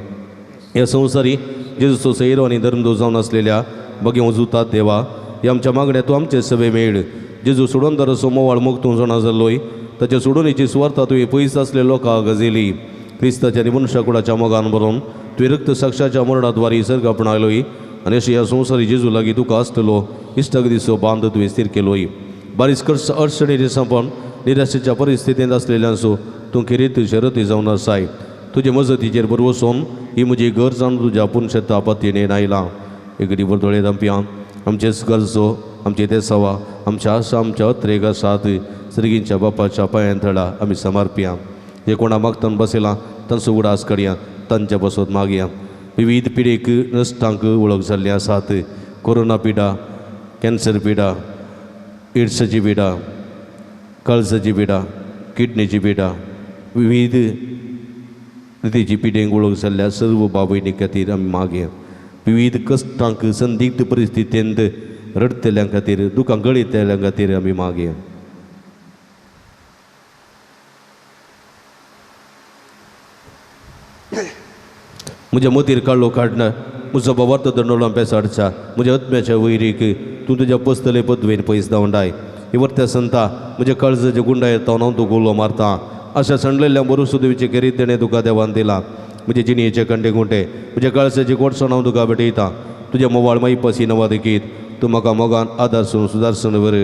ह्या संवसारी जेजूचो सैरो आनी धर्मदो जावन आसलेल्या बगे वजुतात देवा ह्या आमच्या मागण्या तूं आमचे सवे मेळ. जेजू सोडून मोवाळ मोग तूं जाणा जाल्लोय ताच्या सोडून सुवार्था तुवें पयस आसले लोकांक गजेली. क्रिस्ताच्या आनी मनशाकुडाच्या मोगान बरोवन तुवें रक्त साक्षाच्या मरणाद्वारी सर्ग आपणायलोय आनी अशें ह्या संवसारी जेजू लागीं तुका आसतलो इश्टागतीचो बांद तुवें स्थीर केलोय. बारीस कर्स अडचणी संपन निराशेच्या परिस्थितींत आसलेल्यांचो तूं खेरीत शरती जावन आसाय. तुजे मजतीचेर बरवसून ही म्हजी गरज जावन तुज्या पुनशेता पतीने आयलां. एक बर दोळे धांपया. आमचेच गरजो आमचे देसावा आमच्या आशा आमच्या अत्रेग आसात सर्गींच्या बापाच्या पांयान थळा आमी समर्पया. जे कोणा मागतान बसयलां तांचो उडास करया तांच्या बसत मागया. विविध पिडेक नश्टांक वळख जाल्ली आसात. कोरोना पिडा, कॅन्सर पिडा, एड्साची पिडा, काळजाची पिडा, किडनीची पिडा, विविध रितीची पिडेंक वळख जाल्ल्या सर्व बाबयणी खातीर आमी मागया. विविध कश्टांक संदिग्ध परिस्थितींत रडटल्यां खातीर दुकां गळयतल्यां खातीर आमी मागया. म्हज्या मतीर काडलो काडना म्हजो बाबार्थ दंडोळां पेसाडच्या म्हज्या आत्म्याच्या वैरीक तूं तुज्या पसतले पदवेन पयस धांवडाय. ही संता म्हज्या काळजाचे गुंडा येता हांव तुका उलो मारता. अशा सणलेल्या बरोसो देवीचे खेरीत देणें तुका देवान दिलां. म्हजे जिणेचे कंडे गुंटे म्हज्या काळजाची गोडसण हांव तुका भेटयता. तुज्या मोवाळ माई नवा देखीत तूं म्हाका मोगान आदारसून सुदारसून वर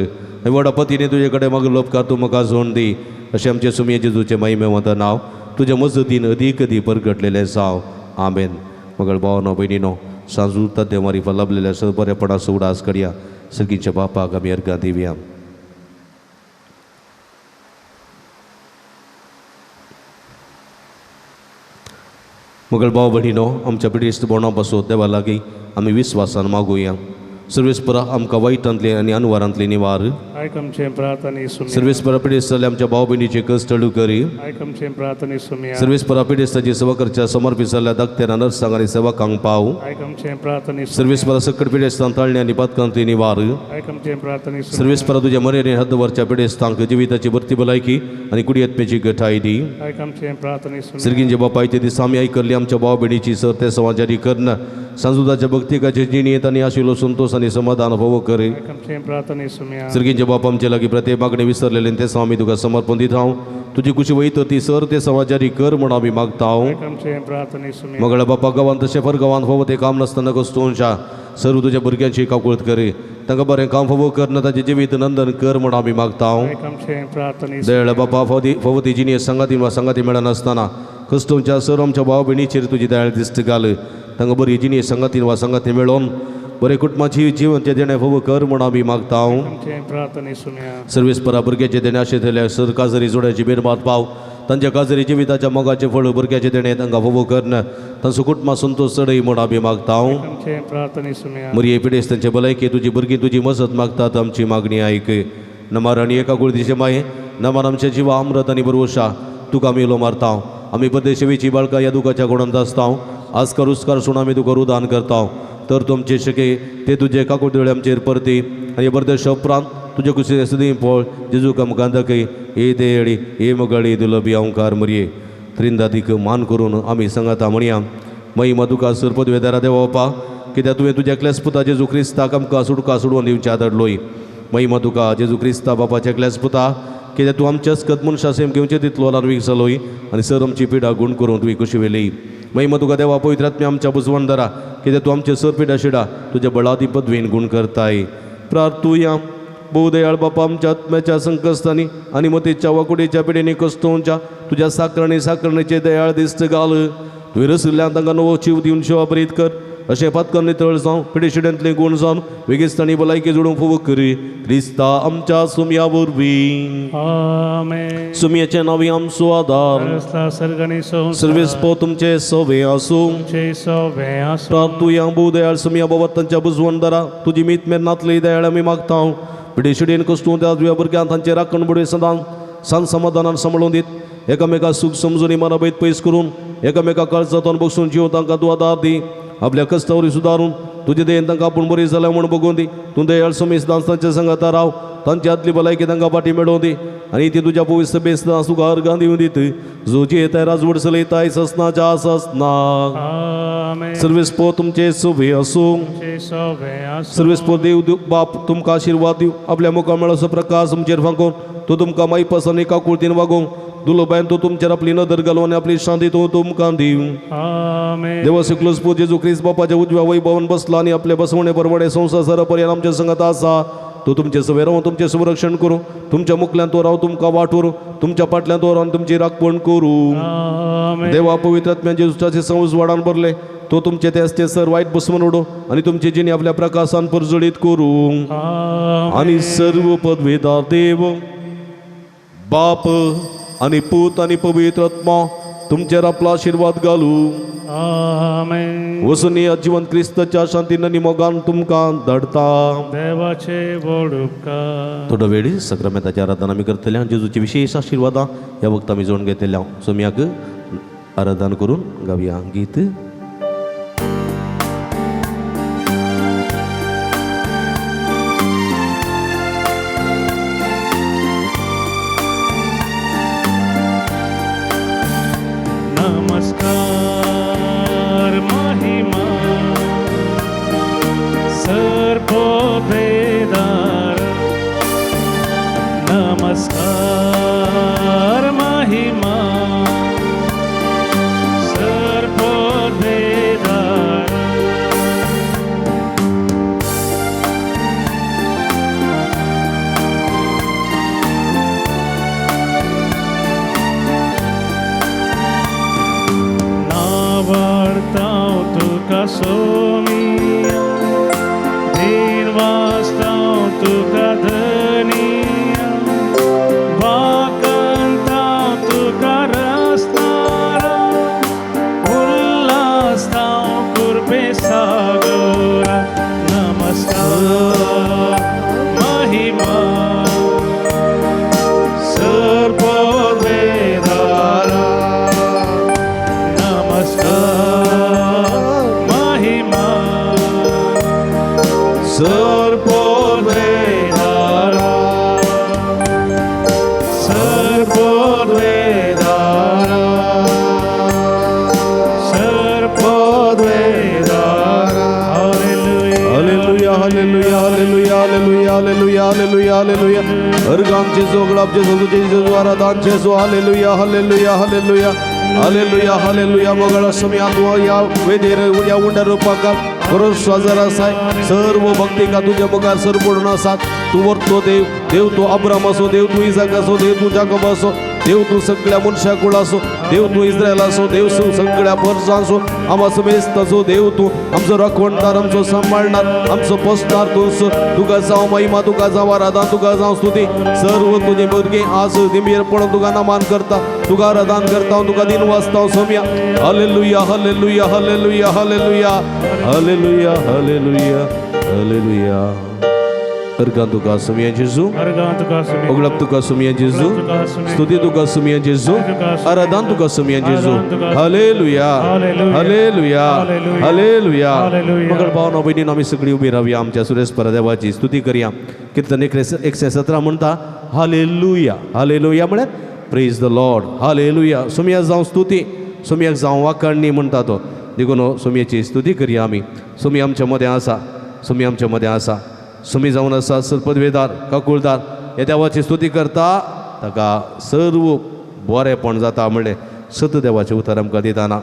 व्हडा पतीने तुजे कडेन म्हाका लोपकार तूं म्हाका जोड दी. अशें आमचें सुमये जेजूचें महिमे नांव तुज्या मजतीन अदीक अदी परगटलेलें जावं. आमेन. मगळ भावनो भयणीनो सांजू तद्य मारिफा लाभलेल्या स बरेपणाचो उडास करया. सगळींच्या बापाक आमी अर्घां दिवया. मगळ भाव भयणीनो आमच्या पिडेस्त बोणा बसो देवा लागीं आमी विस्वासान मागुया. सर्वेस्परा आमकां वायटांतले आनी अनवारांतले निवार. आयक आमचें प्रार्थने सुमिया. सर्वेस्परा पिडेस्त जाल्ल्या आमच्या भाव भयणीचे कश्ट हळू करी. आयक आमचें प्रार्थने सुमिया. सर्वेस्परा पिडेस्ताची सेवा करच्या समर्पित जाल्ल्या दाक्तेरां नर्सांक आनी सेवकांक पाव. आयक आमचें प्रार्थने सुमिया. सर्वेस्परा सकट पिडेस्तांक ताळणे आनी पातकांतले निवार. आयक आमचें प्रार्थने सुमिया. सर्वेस्परा तुज्या मरेने हद्दवरच्या पिडेस्तांक जिविताची भरती भलायकी आनी कुडयत्मेची गठाय दी. आयक आमचें प्रार्थने सुमिया. सर्गींचे बापाय ते दिसा आमी आयकल्ली आमच्या भाव भयणीची सर ते सवा जारी करना सांजुदाच्या भक्तिकाचे जिणेंत आनी आशिल्लो संतोष आनी समाधान फावो करे. आयक आमचें प्रार्थने सुमिया. सर्गींचे बाप आमचे लागीं प्रत्येक मागणी विसरलेले ते सवा आमी तुका समर्पण दिता. तुजी कुशी वयता ती सर ते सवा जारी कर म्हूण आमी मागता. आयक आमचें प्रार्थने सुमिया. मगळ्या बापा गांवांत तशें फर गांवांत फावो तें काम नासतना कस्तोंच्या सर्व तुज्या भुरग्यांची काकुळत करे. तांकां बरें काम फावो कर ना ताचें जिवीत नंदन कर म्हूण आमी मागता. आयक आमचें प्रार्थने दयाळ बापा फावती फावो ती जिणें सांगाती वा सांगाती मेळनासतना कस्तोंच्या सर आमच्या भाव भयणीचेर तुजी दयाळ दिश्ट घाल. तांकां बरी जिणें सांगातीन वा सांगाती मेळोवन बरें कुटुंबाची जिवनचें देणें फावो कर म्हूण आमी मागता. आमचें प्रार्थने सुमिया. सर्वेस्परा भुरग्याचें देणें आशिल्ल्या सर काजरी जोड्याची बेरमात पाव. तांच्या काजरी जिविताच्या मोगाचें फळ भुरग्याचें देणें तांकां फावो कर तांचो कुटुंबा संतोष चडय म्हूण आमी मागता. आमचें प्रार्थने सुमिया. मरिये पिडेस्त तांचे भलायकी तुजी भुरगीं तुजी मजत मागतात. आमची मागणी आयक. नमार आनी एका कुळदीचे माये नमार आमच्या जिवा अमृत आनी बरवशा तुका आमी उलो मारता. आमी परदेशेची बाळकां ह्या दुखाच्या गुणांत आसता. आजकार उस्कार सुण आमी तुका रुदान करता. तर तुमचे शके ते तुजे काकुळदोळे आमचेर परती आनी परदेश उपरांत तुजे कुशी सदीं पळ जेजू आमकां दाखय. हे देयळी हे मगळी दुलबी अंकार मरये त्रिंदादीक मान करून आमी सांगाता म्हणया. महिमा तुका सर पदवेदारा देवोपा कित्याक तुवें तुज्या एकल्याच पुता जेजू क्रिस्ताक आमकां सुटका सोडून दिवच्या धाडलोय. महिमा तुका जेजू क्रिस्ता बापाच्या एकल्याच पुता कित्याक तूं आमच्याच कत मनशा सेम घेवचे तितलो लार्वीक जालोय आनी सर आमची पिडा गुण करून तुवें कुशी वेली. महिमा तुका देवा पवित्र आत्म्या आमच्या बुजवण दारा कित्याक तूं आमचे सर पिडा शिडा तुज्या बळादी पदवेन गुण करताय. प्रार्थुया. बहुदयाळ बापा आमच्या आत्म्याच्या संकश्टांनी आनी मतीच्या वाकुडीच्या पिढींनी कस्तोवच्या तुज्या साकरणी साकरणीचे दयाळ दिस्त घाल. तुवें रसिल्ल्यान तांकां नवो जीव दिवन शिवापरीत कर. अशें पातकान नितळ जावं पिडेशिड्यांतले गुण जावन वेगेस्तांनी भलायकी जोडूंक फावो करी क्रिस्ता आमच्या सुमया वरवीं. आमेन. सुमयाचें नांव आमचो आदार. सर्गानी सर्वेस पो तुमचे सवे आसूं. तुमचे सवे आसूं. प्रार्थुया भोव दयाळ सुमया बाबा तांच्या बुजवण दारा तुजी मीत मेर नातली दयाळ आमी मागता. पिडेशिडेन कस्तूं त्या तुज्या भुरग्यांक तांचे राखण बडवे सदां सान समाधानान सांबाळून दीत एकामेका सूख समजून मनाभेद पयस करून एकामेका काळजांतून बसून जीव तांकां तूं आदार दी. आपल्या कश्टावरी सुदारून तुजे दयेन तांकां आपूण बरी जाल्या म्हूण बगोवन दी. तूं दयाळ सुमी सदांच तांच्या सांगाता राव. तांची आदली भलायकी तांकां फाटी मेळोवन दी आनी ती तुज्या पवित्र बेसदां तुका अर्गां दिवन दीत जो जियेताय राजवड चलयताय ससनाच्या ससना. आमेन. सर्वेस पो तुमचे सुभे आसूं. तुमचे सवे आसूं. सर्वेस पो देव बाप तुमकां आशिर्वाद दिवं. आपल्या मुखार मेळोसो प्रकाश तुमचेर फांकोवन तो तुमकां मायपास आनी काकुळतीन वागोवं. दुलोबायन तो तुमचेर आपली नदर घालून आनी आपली शांती तो तुमकां दिवं. आमेन. देवा सकलोस पो जेजू क्रिस्त बापाच्या उजव्या वैभवान बसला आनी आपले बसवणे परवडे संवसार सरा पर्यंत आमच्या संगात आसा. तो तुमचे सवे रावून तुमचें संरक्षण करूं. तुमच्या मुखल्यान तो राव तुमकां वाट व्हरूं. तुमच्या फाटल्यान तो रावन तुमची राखपण करूं. आमेन. देवा पवित्र आत्म्यान जेजूचे संवसारान भरले तो तुमचे ते असते सर वायट बसवून उडो आनी तुमची जिणी आपल्या प्रकाशान परजळीत करूं. आमेन. आनी सर्व पदवेदार देव बाप आनी पूत आनी पवित्र आत्मा तुमचेर आपलो आशिर्वाद घालूं. आमेन. वसून जिवन क्रिस्ताच्या शांतीन आनी मोगान तुमकां धाडता. देवाचे व्हड उपकार. थोडो वेळ सक्रामेंताची आराधना आमी करतले आनी जेजूची विशेष आशिर्वादां ह्या वखदां आमी जोडून घेतले. सोम्याक आराधना करून गावया गीत. नमस्कार महिमा सर्पोदेदार. नमस्कार महिमा सर्पोदेदार. नावाडताव तुका सोमिया दिन वाजताव तुका धनिया वाकंताव तुका रसनारा उल्हासताव कुरपे सागोरा. नमस्कार महिमा सर्पोदेदारा. नमस्कार महिमा सर्पोदेदारा. सर्पोदेदारा सर्पोदेदारा. Hallelujah. Hallelujah hallelujah hallelujah hallelujah hallelujah hallelujah hallelujah. अर्गांचे Jesu जेजू जेजू आराधान जेजू. Hallelujah hallelujah hallelujah hallelujah hallelujah. मोगळ समिया तू या वेदीर या उंड्या रूपाकार बरोच हजर आसाय. सर्व भक्ती का तुझ्या मुखार सर पडून आसात. तूं वरतो देव. देव तूं अब्राम असो, देव तूं इजाक असो, देव तूं जाकोब असो, देव तूं सगळ्या मनशा कुळ असो, देव तूं इस्रायल असो, देव तूं सगळ्या परसां असो, आमचो समेस्त असो. देव तूं आमचो राखणदार, आमचो सांबाळणार, आमचो पोसणार तूंच. तुका जावं महिमा, तुका जावं आराधना, तुका जावं स्तुती. सर्व तुजे भुरगीं आज दिंबेर पडून तुका नमान करता, तुका आराधन करता, तुका दिन वाचता Saumya. Hallelujah hallelujah hallelujah hallelujah hallelujah hallelujah hallelujah. अर्गां तुका सोम्या जेजू. अर्गां तुका सुमी. उगडप तुका सोम्या जेजू. स्तुती तुका सोम्या जेजू. आराधन तुका सोम्या जेजू. Hallelujah hallelujah hallelujah. मगळ भावना भयणीन आमी सगळी उबी रावया. आमच्या सुरेश परदेवाची स्तुती करया. कीर्तन 117 म्हणटा हालेलुया हालेलुया म्हळ्यार प्रेज the Lord. Hallelujah. सोम्या जावं स्तुती, सोम्याक जावं वाखाणणी म्हणटा तो. देखून सोम्याची स्तुती करया आमी. सोमी आमच्या मदें आसा, सोमी आमच्या मदें आसा. सोमी जावन आसा सरपदवेदार काकुळदार. ह्या देवाची स्तुती करता ताका सर्व बरेंपण जाता म्हणलें सत देवाचें उतर आमकां दिताना.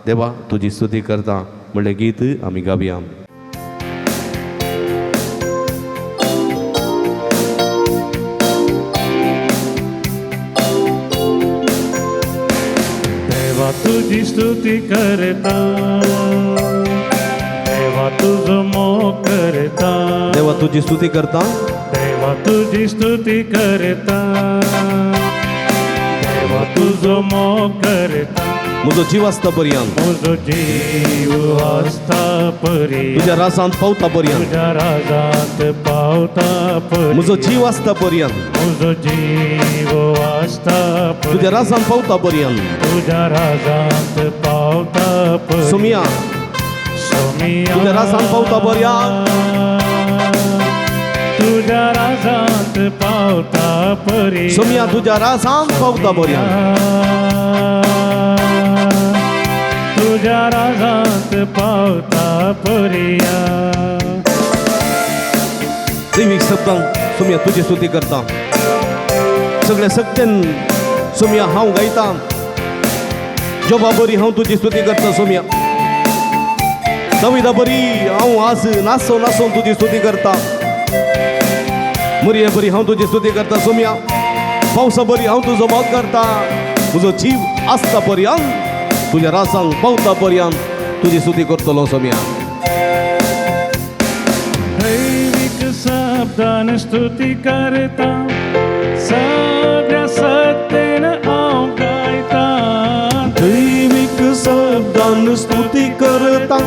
देवा तुजी स्तुती करता म्हणलें गीत आमी गावया. तुजी स्तुती करता, देवा तुजो मोग करता, देवा तुजी स्तुती करता, देवा तुजी स्तुती करता, देवा तुजो मोग करता, म्हजो जीव आसता पर्यंत, म्हजो जीव आसता पर्यंत, तुज्या रासांत पावता पर्यंत, तुज्या राजांत पावता पर्यंत, म्हजो जीव आसता पर्यंत, म्हजो जीव आसता तुज्या पर्यंत, रासांत पावता पर्यंत, तुज्या राजांत पावता पर्यंत, सोमिया सोमिया तुज्या राजांत पावता पर्यंत, तुज्या राजांत पावता पर्यंत, सोमिया तुज्या रासांत पावता पर्यंत, तुज्या राजांत पावता पर्यंत. दैवीक शब्दांक सोमिया तुजी स्तुती करता, सगळ्या सक्तेन सोमिया हांव गायता, जोबा बरी हांव तुजी स्तुती करता सोमिया, दाविदा बरी हांव आज नाचो नाचोन तुजी स्तुती करता, मुरये बरी हांव तुजी स्तुती करता सोमिया, पावसा बरी हांव तुजो मोग करता, म्हजो जीव आसता पर्यंत तुज्या रासांक पावता पर्यंत तुजी स्तुती करतलो सोमिया. दैविक शब्दान स्तुती करता, सगळ्या सत्तेन हांव गायता, दैवीक शब्दान स्तुती करता,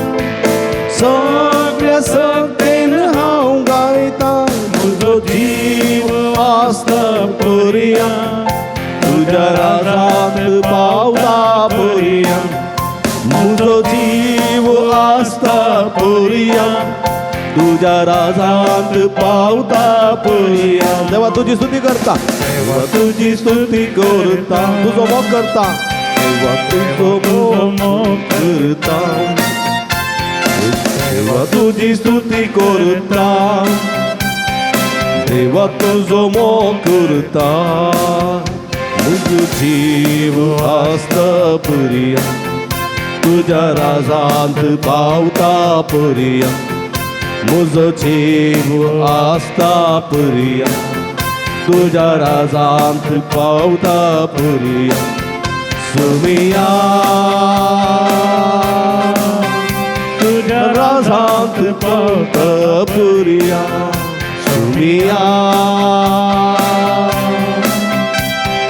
सगळ्या सत्तेन हांव गायता, म्हजो जीव आसता पर्यंत तुज्या राजांत पावता पर्यंत, म्हजो जीव आसता पर्यंत तुज्या राजांत पावता पर्यंत. देवा तुजी स्तुती करता, देवा तुजी स्तुती करता, तुजो मोग करता, देवा तुजो मोग करता, देवा तुजी स्तुती करता, देवा तुजो मोग करता, म्हजो जीव आसता पर्यंत तुज्या राजांत पावता पर्यंत, म्हजो जीव आसता पर्यंत तुज्या राजांत पावता पर्यंत, सोमिया तुज्या राजांत पावता पर्यंत, सोमिया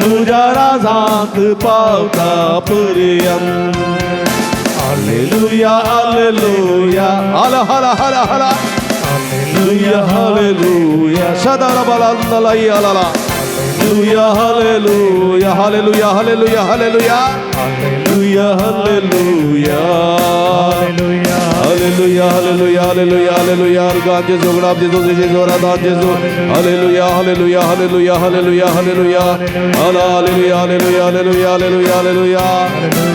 तुज्या राजांत पावता पर्यंत. हालेलुया हालेलुया हाला हाला हाला हाला हालेलुया हालेलुया सदारा बलांदलाई आलाला hallelujah hallelujah hallelujah hallelujah hallelujah hallelujah hallelujah hallelujah hallelujah hallelujah hallelujah God Jesu God Jesu Jesu God Jesu hallelujah hallelujah hallelujah hallelujah hallelujah hallelujah hallelujah hallelujah hallelujah hallelujah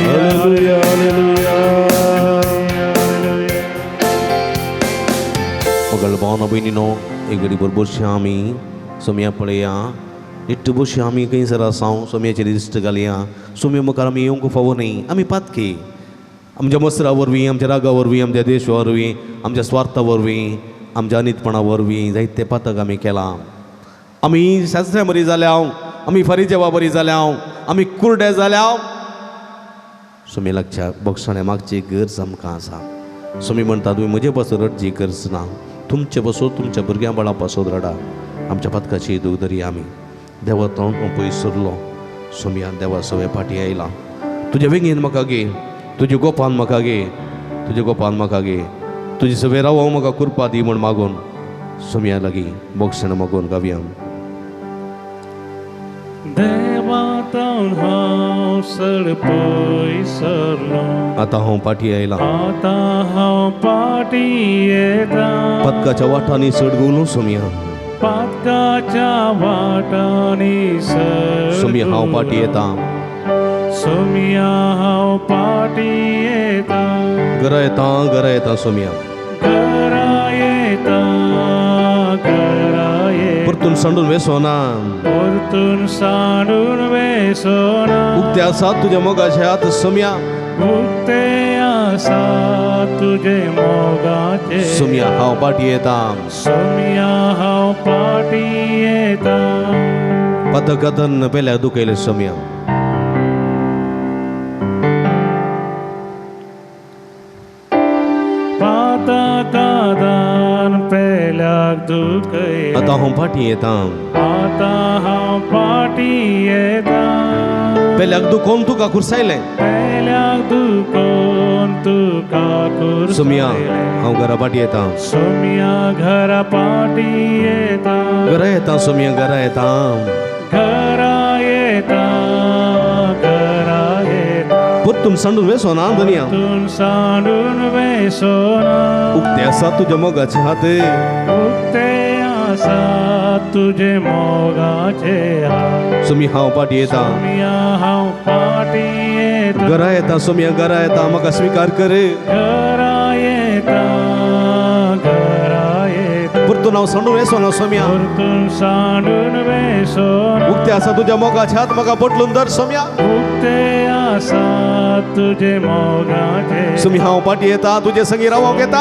hallelujah hallelujah. मगळ भावना भयणीनो एक घडी बरोबर आमी सोम्या पळया निट्ट बशी आमी खंयसर आसा सोम्याचेर दिश्ट घालया, सोम्या मुखार आमी येवंक फावो न्ही, आमी पातकी आमच्या मसरा वरवीं, आमच्या रागा वरवीं, आमच्या देशा वरवीं, आमच्या स्वार्था वरवीं, आमच्या अनितपणा वरवीं जायते पातक आमी केलां. आमी शास्त्र्या बरी जाल्या, आमी फारीजेवा बरी जाल्या, आमी कुरडे जाल्या. सोमी लागच्या बक्षाणे मागची गरज आमकां आसा. सोमी म्हणटा तुमी म्हजे पासून रडची गरज ना, तुमचे पासून तुमच्या भुरग्यां बाळां पासून रडा, आमच्या पातकाची दूख धरी आमी. देवा तोंड पयस सरलो, सोमया देवा सगळे फाटी आयला, तुज्या वेंगेन म्हाका घे, तुज्या गोपान म्हाका घे, तुज्या गोपान म्हाका घे, तुजी सगळे राव म्हाका कृपा दी म्हण मागून सोमया लागीं बक्षण मागून गावया. देवा तावन हांव सड पयस सरलो, आतां हांव फाटी आयलां, आतां हांव फाटी येता, पदकाच्या वाटांनी चड गुलो सोमया, पातकाच्या वाटांनी सोमया हांव फाटी येता, सोमया हांव फाटी येता, घरा येता, घरा येता सोमया, घरा येता, घरा येता, परतून सांडून वेसोना, परतून सांडून वेसोना, उक्ते आसा तुज्या मोगाचे हात सोमया, उक्ते आसा तुजे मोगाचे सोमया हांव फाटी येता, सोमया हांव फाटी येता, पतकथन पेल्या दुखयले सोमया, आतां दादान पेल्याक दुखयलें. आतां हांव फाटीं येता. आतां हांव फाटीं येता. पेल्याक दुखोवन तुका खुर्सायलें. पेल्याक दुखोवन तुका सोमिया खुर्सायलें. हांव घरा फाटीं येता. सोमिया घरा फाटीं येता. घरा येता सोमिया घरा येता. घरा येता घरा येता. परतून सांडून वेसो ना धनिया. परतून सांडून वेसो ना. उक्ते आसा तुज्या मोगाचे हात. उक्ते आसा तुजे मोगाचे हात. सोमी हांव फाटीं येता. सोमिया हांव फाटीं येता. घरा येता सोमिया घरा येता. म्हाका स्विकार कर. घरा येता घरा येता. परतून हांव सांडून वेसो ना सोमिया. परतून सांडून वेसो ना. उक्ते आसा तुज्या मोगाचे हात. म्हाका पोटलून धर सोमिया. उक्ते आसा तुजे मोगाचे. सोमी हांव फाटीं येता. तुजे संगी रावोंक येता.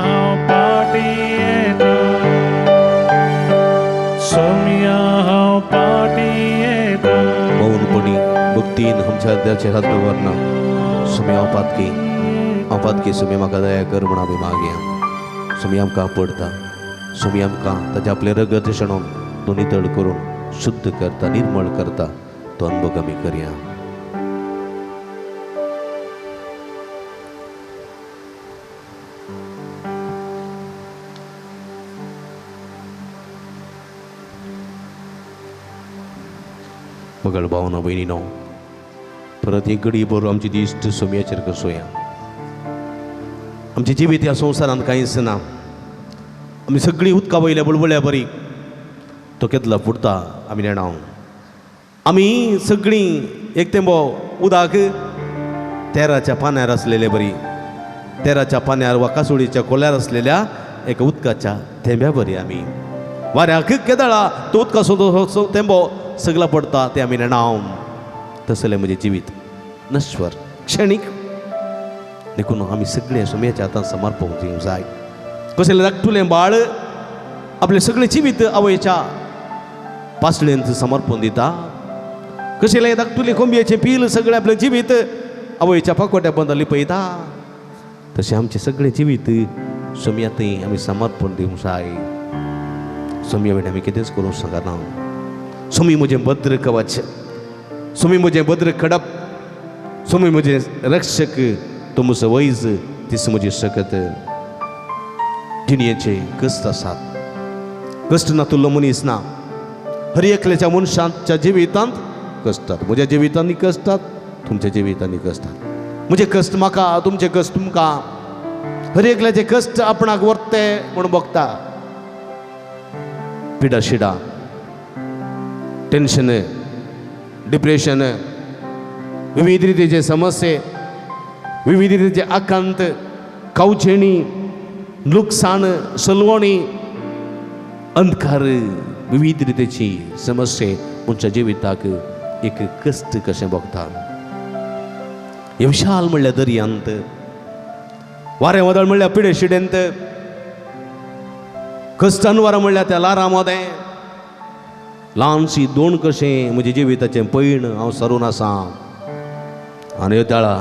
हांव फाटीं येता. सोमिया हांव फाटीं येता. मौनपणी भक्तीन आमच्या हृदयाचेर हात दवरना. सोमी हांव पातकी हांव पातकी. सोमी म्हाका दया कर म्हूण आमी मागया. सोमी आमकां पडटा. सोमी आमकां ताचें आपलें रगत शेणोवन दोनी तड करून शुद्ध करता, निर्मळ करता. तो अनुभव आमी करया. मगळ भावना भयणीनो, परत एक घडी बरो आमची दिश्ट सोमयाचेर कसोया. आमचें जिवीत ह्या संवसारांत कांयच ना. आमी सगळीं उदका वयल्या बुळबुळ्या बरी तो केदला फुटता आमी नेणा. आमी सगळीं एक तेंबो उदक तेराच्या पान्यार आसलेले बरी, तेराच्या पान्यार वा कासोळीच्या कोल्यार आसलेल्या एका उदकाच्या थेंब्या बरी आमी वाऱ्याक केदळा तो उदकाचो तेंबो सगळा पडटा ते आमी नेणा. तसलें म्हजें जिवीत नश्वर क्षणीक. देखून आमी सगळें सोम्याच्या हातान समर्पण दिवंक जाय. कसलें धाकटुलें बाळ आपलें सगळें जिवीत आवयच्या पासळेंत समर्पण दिता. कसलें धाकटुलें कोंबयेचें पील सगळें आपलें जिवीत आवयच्या पाकोट्या बंद लिपयता. तशें आमचें सगळें जिवीत सोम्या थंय आमी समर्पण दिवंक जाय. सोम्या वेळार आमी कितेंच करूंक शकना. सोमी म्हजें भद्र कवच, सोमी म्हजें भद्र खडप, सोमी म्हजें रक्षक, तो म्हजो वैज, तीच म्हजी शकत. जिणयेचे कश्ट आसात. कश्ट नातुल्लो मनीस ना. हर एकल्याच्या मनशाच्या जिवितांत कश्टात. म्हज्या जिवितांनी कश्टात, तुमच्या जिवितांनी कश्टात. म्हजे कश्ट म्हाका, तुमचे कश्ट तुमकां. हर एकल्याचे कश्ट आपणाक व्हरते म्हूण भोगता. पिडा शिडा, टेन्शन, डिप्रेशन, विविध रितीचे समस्ये, विविध रितीचे आकांत, कावचेणी, लुकसाण, सलवणी, अंधकार, विविध रितीची समस्ये मनशा जिविताक एक कश्ट कशें भोगता. हे विशाल म्हणल्यार दर्यांत, वारें वादळ म्हणल्यार पिडे शिडेंत, कश्टान वारां म्हणल्यार त्या लारां मदें ल्हानशी दोन कशें म्हजें जिविताचें पयण हांव सरून आसा. आनी त्याळा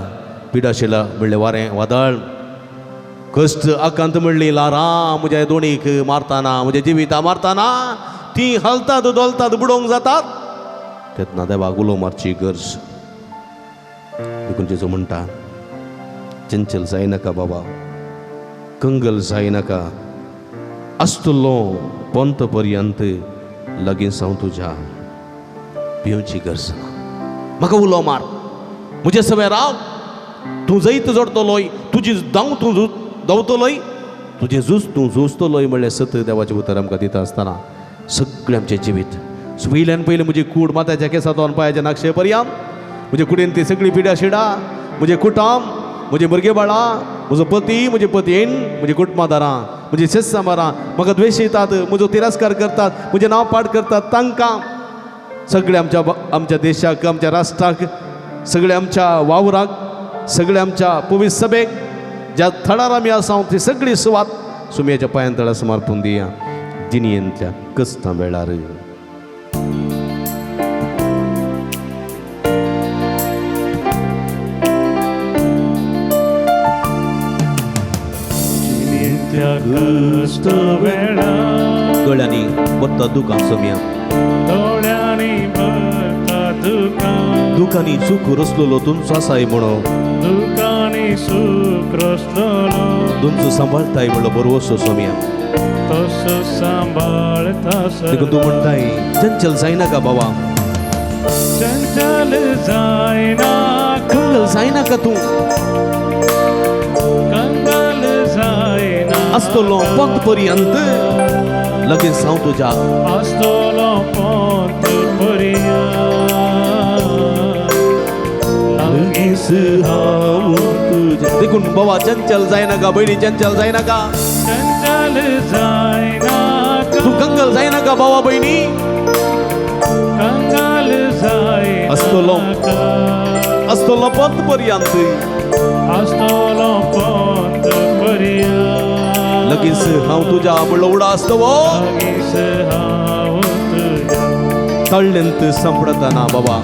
पिडाशिला म्हणलें वारें वादळ, कश्ट आकांत म्हणली लारां म्हज्या दोणीक मारतना, म्हज्या जिविता मारतना ती हालतात, डोलतात, बुडोवंक जातात. तेन्ना देवाक उलो मारची गरज. देखून जेजू म्हणटा, चंचल जायनाका बाबा, कंगल जायनाका, आसतलो पंत पर्यंत लागीं हांव तुज्या. भिवची गरज ना. म्हाका उलो मार, म्हजे सवें राव, तूं जैत जोडतलोय, तुजी धांव तूं धांवतलोय, तुजें झूज तूं झुजतलोय म्हणलें सत देवाचें उतर आमकां दिता आसतना सगळें आमचें जिवीत पयल्यान पयलें म्हजी कूड माथ्याच्या केंसांतल्यान पांयाच्या नाक्षे पर्यंत, म्हजे कुडीन ती सगळी पिड्या शिडा, म्हजें कुटुंब, म्हजें भुरगें बाळां, म्हजो पती, म्हजी पतीण, म्हजी कुटुंबादारां, म्हजी शेतसामारां म्हाका द्वेशयतात, म्हजो तिरस्कार करतात, म्हजें नांव पाड करतात. तांकां सगळें आमच्या आमच्या देशाक, आमच्या राष्ट्राक, सगळें आमच्या वावराक, सगळें आमच्या पवित्र सभेक, ज्या थळार आमी आसा ती सगळी सुवात सुमयाच्या पांयान तळा समर्पून दिया. जिणयेंतल्या कश्टां वेळार त्या कश्ट वेळा दोळ्यांनी भरता दुकां सोम्या दोळ्यांनी भरता दुकां दुकांनी सुख रसलेलो तुमचो आसाय म्हणून दुकांनी सूख रसलेलो तुमचो सांबाळताय म्हणलो बरवसो सोम्या तसो सांबाळता देखून तूं म्हणटाय चंचल जायनाका बाबा चंचल जायना कंगल जायनाका तूं कंगल जायना आसतलो पंत पर्यंत लगेच हांव तुज्या आसतलो पंत पर्यंत लगेच हांव तुज्या देखून बाबा चंचल जायनाका भयणी चंचल जायनाका चंचल जायना तूं कंगल जायनाका बाबा भयणी कंगल जायना आसतलो. आसतलो पंत पर्यंत आसतलो पंत पर्यंत लगेच हांव तुज्या म्हणलो उडा आसतलो लगेच हांव तुज्या तळ्ळेंत सांपडतना बाबा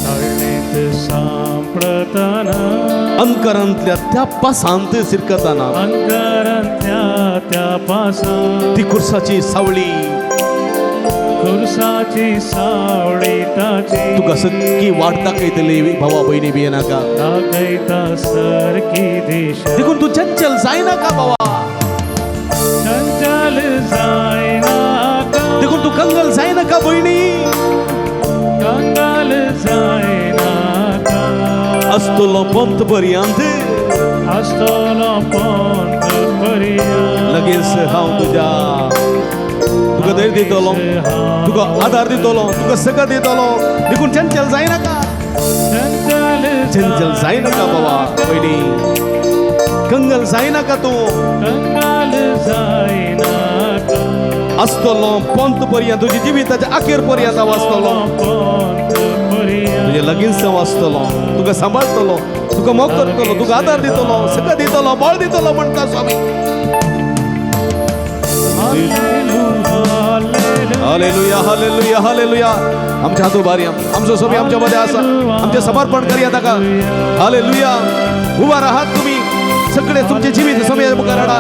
तळणेंत सांपडतना अंकरांतल्या त्या पासांत सिरकतना अंतरांतल्या त्या पासां ती कुर्साची सावळी खुर्साची सावळी ताची तुका सगळी वाट दाखयतली भावा भयणी भियेनाका दाखयता सारकी दिशा देखून तूं चंचल जायनाका बाबा चंचल जायना देखून तूं कंगल जायनाका भयणी कंगल जायना आसतलो पंत पर्यंत आसतलो पंत पर्यंत लगेच हांव तुज्या तुका धैर्य दितलो तुका आधार दितलो तुका सकत दितलो देखून चंचल जायनाका चंचल चंचल जायनाका बाबा भयणी कंगल जायनाका तूं कंगल जायना आसतलो पंत पर्यंत तुज्या जिविताच्या अखेर पर्यंत हांव आसतलो पंत पर्यंत तुजें लगीन हांव आसतलो तुका सांबाळटलो तुका मोग करतलो तुका आधार दितलो सकत दितलो बळ दितलो म्हणटा स्वामी. Hallelujah hallelujah hallelujah. आमच्या हात उबारया आमचो स्वामी आमच्या मध्ये आसा आमचें समर्पण करया ताका. हालेलुया. उबा राहात तुम्ही सगळे तुमचे जिवीत स्वामी मुखार हाडा.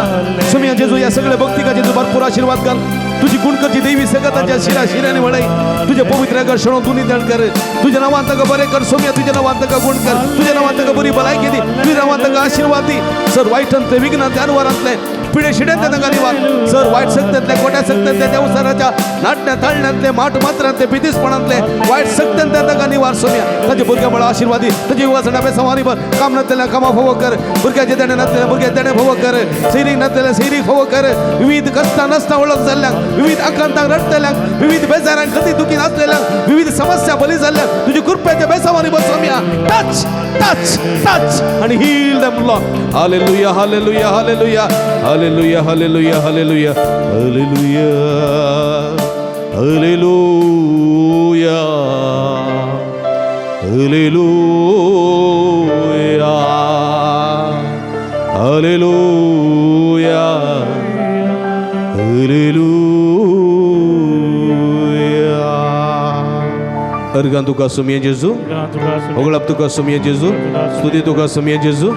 स्वामी जेजू या सगळे भक्तिका जेजू भरपूर आशीर्वाद घाल. तुझी गुणकरची देवी सगळ्यांच्या शिरा शिराने वळाई तुझ्या पवित्र आकर्षण दुनी दण कर. तुझ्या नावान ताका बरें कर सोम्या. तुझ्या नावान ताका गुण कर. तुझ्या नावान ताका बरी भलायकी दी. तुझ्या नावान ताका आशीर्वाद दी. सर वायटांतले विघ्नांतले अनवारांतले पिढे शिड्यांतले तांकां निवार. सर वायट सक्त्यांतले खोट्या सक्त्यांतले देवसराच्या नाटण्या ताळण्यांतले माठ मात्रांतले पितीसपणांतले वायट सक्त्यांतले तांकां निवार सोम्या. ताच्या भुरग्या म्हळ्यार आशीर्वादी ताची युवा सणा सवारी भर. काम नासलेल्या कामां फोव कर. भुरग्याचे देणे नासलेल्या भुरग्याचे देणे फोव कर. सैरीक नासलेल्या सैरीक फोव कर. विविध कष्टां नासता वळख जाल्ल्यांक विविध आकांतांक रडटल्यांक विविध बेजारांक कधी दुखी नासलेल्यांक विविध समस्या बली जाल्ल्यांक तुझी कृपेच्या बेसावानी बस सोम्या. टच टच टच आणि heal them Lord. Hallelujah hallelujah hallelujah hallelujah hallelujah hallelujah hallelujah hallelujah hallelujah hallelujah hallelujah. Organ तुका सुमये जेजू होगळाप तुका सुमये जेजू स्तुती तुका सुमये जेजू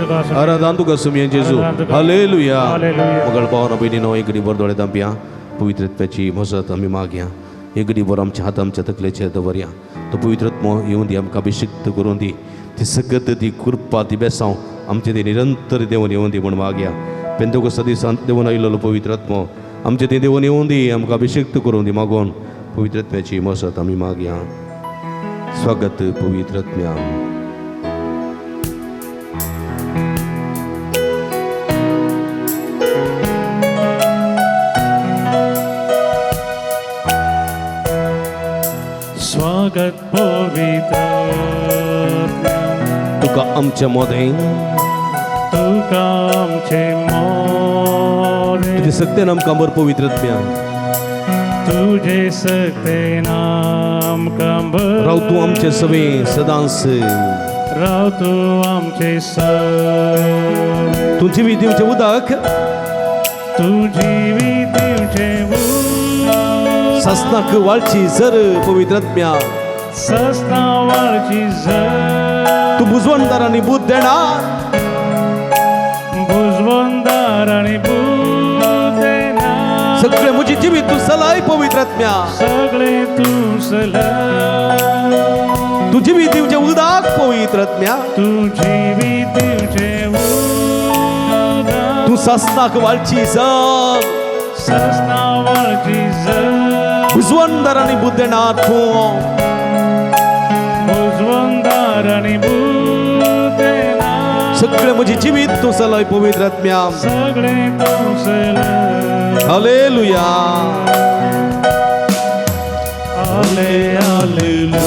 आराधन तुका सुमये जेजू. हालेलुया. मगळ पावन भयणीनो एक घडी भर दोळे दांपया. पवित्रत्वाची मजत आमी मागया. एक घडी भर आमच्या हात आमच्या तकलेचेर दवरया. तो पवित्रत्मो येवन दी आमकां अभिषिक्त करून दी. ती सकत ती कृपा ती बेसांव आमचे ते निरंतर देवन येवन दी म्हूण मागया. पेंतकोस्ता दिसान देवन आयिल्लो पवित्रत्मो आमचे ते देवन येवन दी आमकां अभिषिक्त करून दी मागोन पवित्रत्वाची मजत आमी मागया. स्वागत पवित्रत्म्या. स्वागत पवित्र तुका आमच्या मोदें तुका आमचे मोदें तुझे सक्तेन आमकां भर पवित्रत्म्या तुझे सक्तेन आमकां भर राव तूं आमचे सवे सदांच राव तूं आमचे सवे तूं जिवी दिवचें उदक तूं जिवी दिवचें उदक ससनाक वाळची जर पवित्रत्म्या ससना वाळची जर तूं बुजवणदार आनी बूद देणार बुजवणदार आनी बूद सगळे म्हजी जिवीत तूं सलाय पवित्र आत्म्या सगळे तूं सलाय तूं जिवीत दिवचें उदक पवित्र आत्म्या तूं जिवीत दिवचें उदक तूं सस्नाक वाळची जग सस्ना वाळची जग बुजवंदर आनी बुद्देनाथ तूं बुजवंदार आनी बुद्देनाथ सगळे म्हजी जिवीत तूं सलाय पवित्र आत्म्या सगळे तूं सलाय हालेलुया आले हालेलुया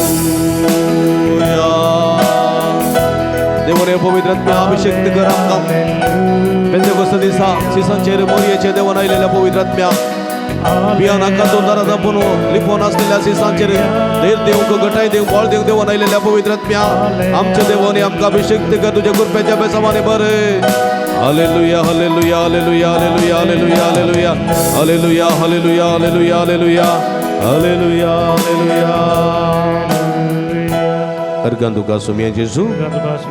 देवरे पवित्र आत्म्या अभिषेक कर आमकां पेंतेकोस्त दिसा सिसांचेर मोरयेचे देवान आयलेल्या पवित्र आत्म्या बियान हाका दारां दापून लिपोवन आसलेल्या सिसांचेर धैर दिवंक गटाय दिवंक बळ दिवंक देवान आयलेल्या पवित्र आत्म्या आमच्या देवाने आमकां अभिषेक कर तुज्या कृपेच्या बेसावाने बरे hallelujah hallelujah hallelujah hallelujah hallelujah hallelujah hallelujah hallelujah hallelujah hallelujah hallelujah hallelujah organ तुका सोमया जेजू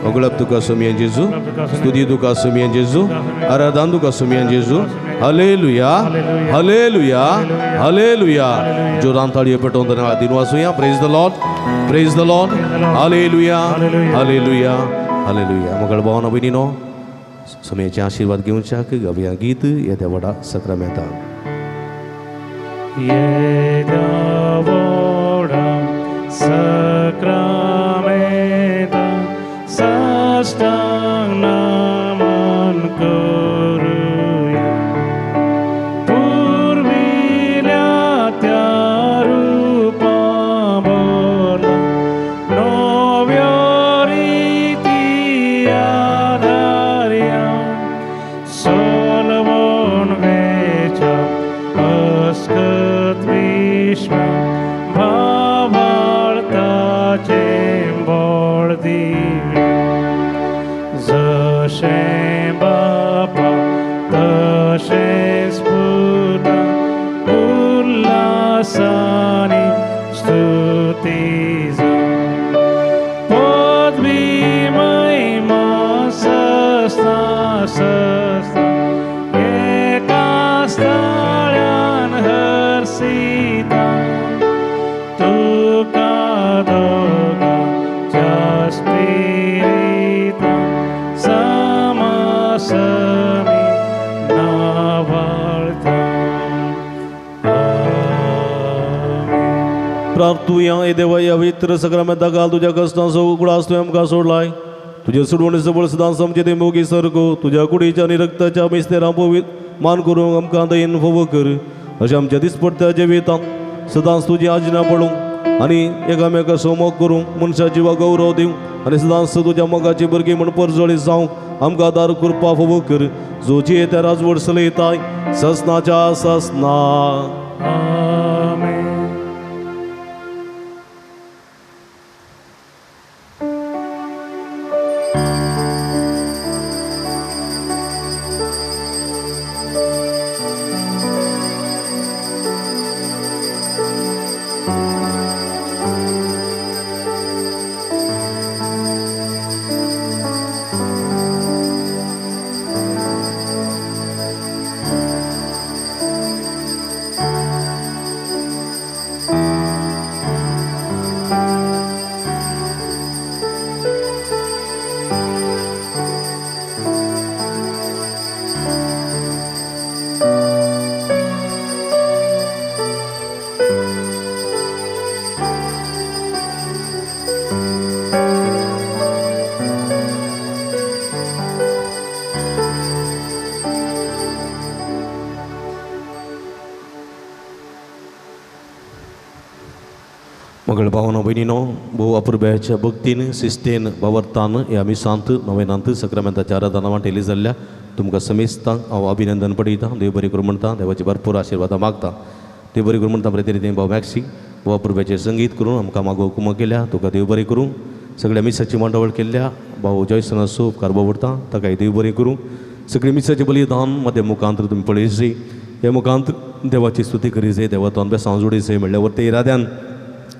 ओगळप तुका सोमया जेजू स्तुती तुका सोमया जेजू आराधन तुका सोमया जेजू हालेलुया हालेलुया हालेलुया जोरान ताळयो पेटोवन धन्यवाद दिवन आसुया. Praise the Lord, praise the Lord. Hallelujah hallelujah hallelujah. मगळ भावना भयणीनो सोमयाचे आशिर्वाद घेवच्याक गावया गीत येद्या व्हडा सक्रामेंताक. येद्या व्हडा सक्रामेंता साष्टांग नमन करुया पुर्विल्या त्या रुपा बोला नव्यो रिती आधारया सोलवून वेच्या अस्कत विश्वा भावार्थाचें बळ दिव्या जशें बापा तशेंच पुता उल्हासानी स्तुती जावं पदवी महिमा सस्ना सस्ना एका स्थळ्यान हर्षिता तुका दोगांच्या स्पिरिता समासमी नावाळता. प्रार्थुया. हे देवा ह्या पवित्र सक्रामेंता घाल तुज्या कश्टांचो उगडास तुवें आमकां सोडलाय तुजे सुडवणेचो बळ सदांच आमचे ते मोगी सारको तुज्या कुडीच्या आनी रक्ताच्या मिस्तेरां पवित्र मान करूंक आमकां दयेन फावो कर अशें आमच्या दिसपडत्या जिवितांत सदांच तुजी आज्ञा पडूंक आनी एकामेकाचो मोग करूंक मनशा जिवा गौरव दिवंक आनी सदांच तुज्या मोगाची भुरगीं म्हूण परजळी जावंक आमकां आदार कृपा फावो कर जो जियेत्या राजवट चलयताय ससनाच्या ससना. आमेन. मगळ भावना भयणीनो भोव अपुरबायेच्या भक्तीन शिस्तेन बावरतान ह्या मिसांत नवेनांत सक्रामेंताच्या आराधना वांटेली जाल्ल्या तुमकां समेस्तांक हांव अभिनंदन पडयता. देव बरी करूं म्हणटा, देवाची भरपूर आशिर्वादां मागता. देव बरी करूं म्हणटा प्रतिनिधी भाव मॅक्सी भोव अपुरबायेचें संगीत करून आमकां मागो कुमक केल्या तुका देव बरी करूं. सगळ्या मिसाची मांडावळ केल्ल्या भाव जॉयसन आसूं उपकार बावडटा ताकाय देव बरी करूं. सगळी मिसाची बलिदान मदें मुखांत तुमी पळयची ह्या मुखांत देवाची स्तुती करी जाय देवा बेसांव जोडी जाय म्हणल्यार वरते इराद्यान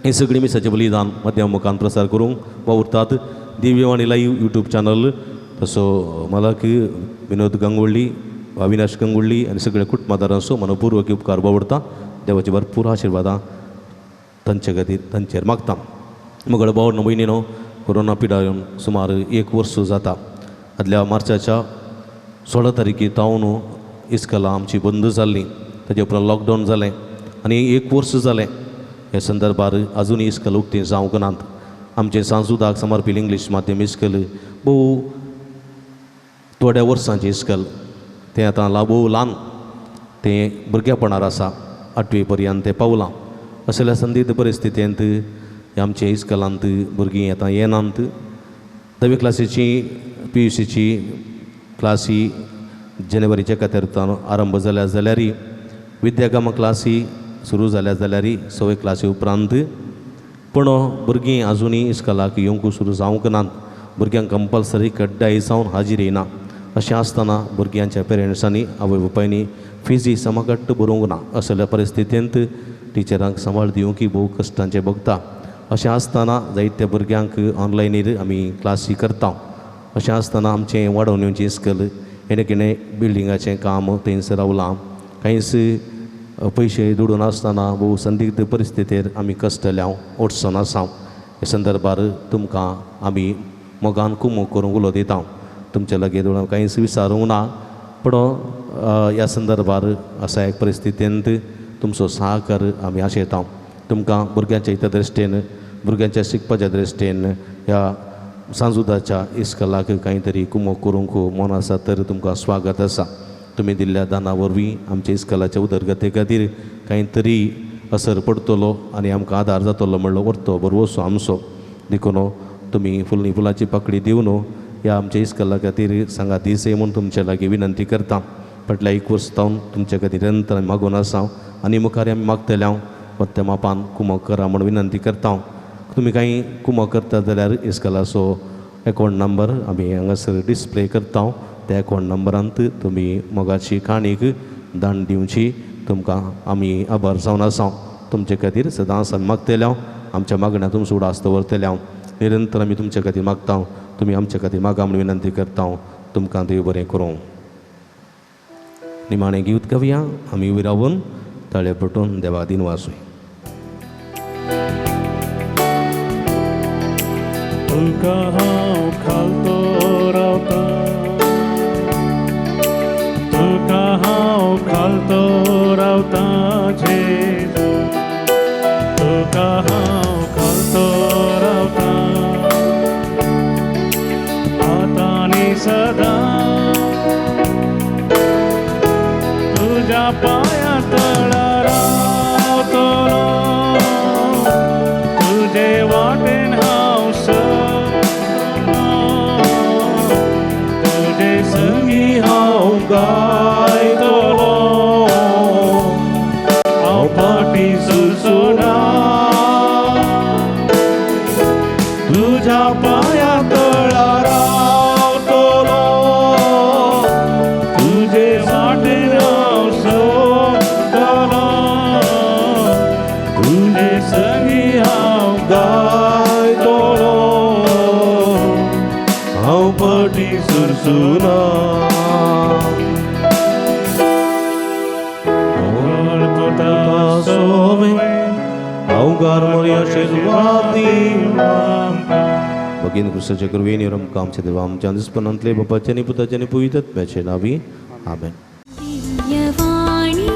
हे सगळी मिसाचें बलिदान मध्यान मुखान प्रसार करूंक वावुरतात. दिव्यवाणी लायव्ह यूट्यूब चॅनल तसो मलाकी विनोद गांगोळ्ळी अविनाश गंगुडली आनी सगळ्या कुटुंबादारांचो मनपूर्वक उपकार बावडता. देवाची भरपूर आशिर्वादां तांचे खातीर तांचेर मागता. मगळ भावनो भयणीनो, कोरोना पिडा येवन सुमार 1 वर्स जाता. आदल्या मार्चाच्या 16 तारखे तावन इस्कलां आमची बंद जाल्लीं. ताजे उपरांत लॉकडावन जालें आनी 1 वर्स जालें. ह्या संदर्भार आजुनूय इस्कल उक्तीं जावंक नात. आमचें सांजुदाक समर्पील इंग्लीश माध्यम इस्कल भोव थोड्या वर्सांचें इस्कल, तें आतां भोव ल्हान, तें भुरगेपणार आसा, 8वी पर्यंत तें पावलां. असल्या संदिग्ध परिस्थितींत आमच्या इस्कलांत भुरगीं आतां येनात. 10वी क्लासीची PUCची क्लासी जानेवारीच्या 1 आरंभ जाल्या जाल्यार, विद्यागामा क्लासी सुरू जाल्या जाल्यार 6वे क्लासी उपरांत, पूण भुरगीं आजुनूय इस्कलाक येवंक सुरू जावंक नात. भुरग्यांक कंपल्सरी कड्डाय जावन हाजीर येना. अशें आसतना भुरग्यांच्या पेरंट्सांनी आवय बापायनी फिजी समगट्ट बरोवंक ना. असल्या परिस्थितींत टिचरांक सांबाळ दिवंक भोव कश्टांचें भोगता. अशें आसतना जायत्या भुरग्यांक ऑनलायनीर आमी क्लासी करता. अशें आसतना आमचें वाडोवन येवचें इस्कल हेणें कितें बिल्डिंगाचें काम थंयसर रावलां. कांयच पयशे दुडू नासतना भोव संदिग्ध परिस्थितीर आमी कश्टल्या वचून आसा. ह्या संदर्भार तुमकां आमी मोगान कुमो करूंक उलो दिता. तुमचे लागीं दोळो कांयच विचारूंक ना, पूण ह्या संदर्भार असा एक परिस्थितींत तुमचो सहकार आमी आशेता. तुमकां भुरग्यांच्या हिता दृश्टीन, भुरग्यांच्या शिकपाच्या दृश्टीन ह्या सांजुदाच्या इस्कलाक कांय तरी कुमो करूंक मन आसा तर तुमकां स्वागत आसा. तुमी दिल्ल्या दाना वरवीं आमच्या इस्कलाच्या उदरगते खातीर कांय तरी असर पडटलो आनी आमकां आदार जातलो म्हणलो वरतो बरवसो आमचो. देखून तुमी फुलनी फुलाची पाकळी दिवन ह्या आमच्या इस्कला खातीर सांगात दिसय म्हूण तुमचे लागीं विनंती करता. फाटल्या 1 वर्स जावन तुमचे खातीर निरंतर आमी मागून आसा आनी मुखार आमी मागतले हांव वत्या मापान कुमक करा म्हूण विनंती करता. तुमी कांय कुमक करता जाल्यार इस्कलाचो एकावंट नंबर आमी हांगासर डिस्प्ले करता. त्या एकावंट नंबरांत तुमी मोगाची काणीक दान दिवची. तुमकां आमी आभार जावन आसा. तुमचे खातीर सदांच आमी मागतले हांव. आमच्या मागण्या तुमचो उडास दवरतले हांव. निरंतर आमी तुमचे खातीर मागता. तुमी आमचे खातीर मागा म्हूण विनंती करता. तुमकां देव बरें करूं. निमाणें गीत गावया. आमी उबी रावन ताळे पटून देवा दिन वासूय. तुका हांव खालतो रावता, तुका हांव खालतो रावता जेजू, तुका हांव खालतो रावता आतां आनी सदां. तुज्या पांयां तळा रावतलो, तुजे वाटेन हांव सरतलो, तुजे संगी हांव गायतलो, हांव फाटीं सरचोना. तुज्या पांयां तळा रावतलो, तुजे वाटेन हांव सरतलो, तुजे संगी हांव गायतलो, हांव फाटीं सरचोना. हांव मरिया शेजवादी भगिनी क्रिस्ताच्या कृपेन आमकां आमच्या देवा आमच्या दुस्पनांतले बापाच्या आनी पुताच्या आनी पवित्र आत्म्याचे नांवी आमेन. दिव्यवाणी.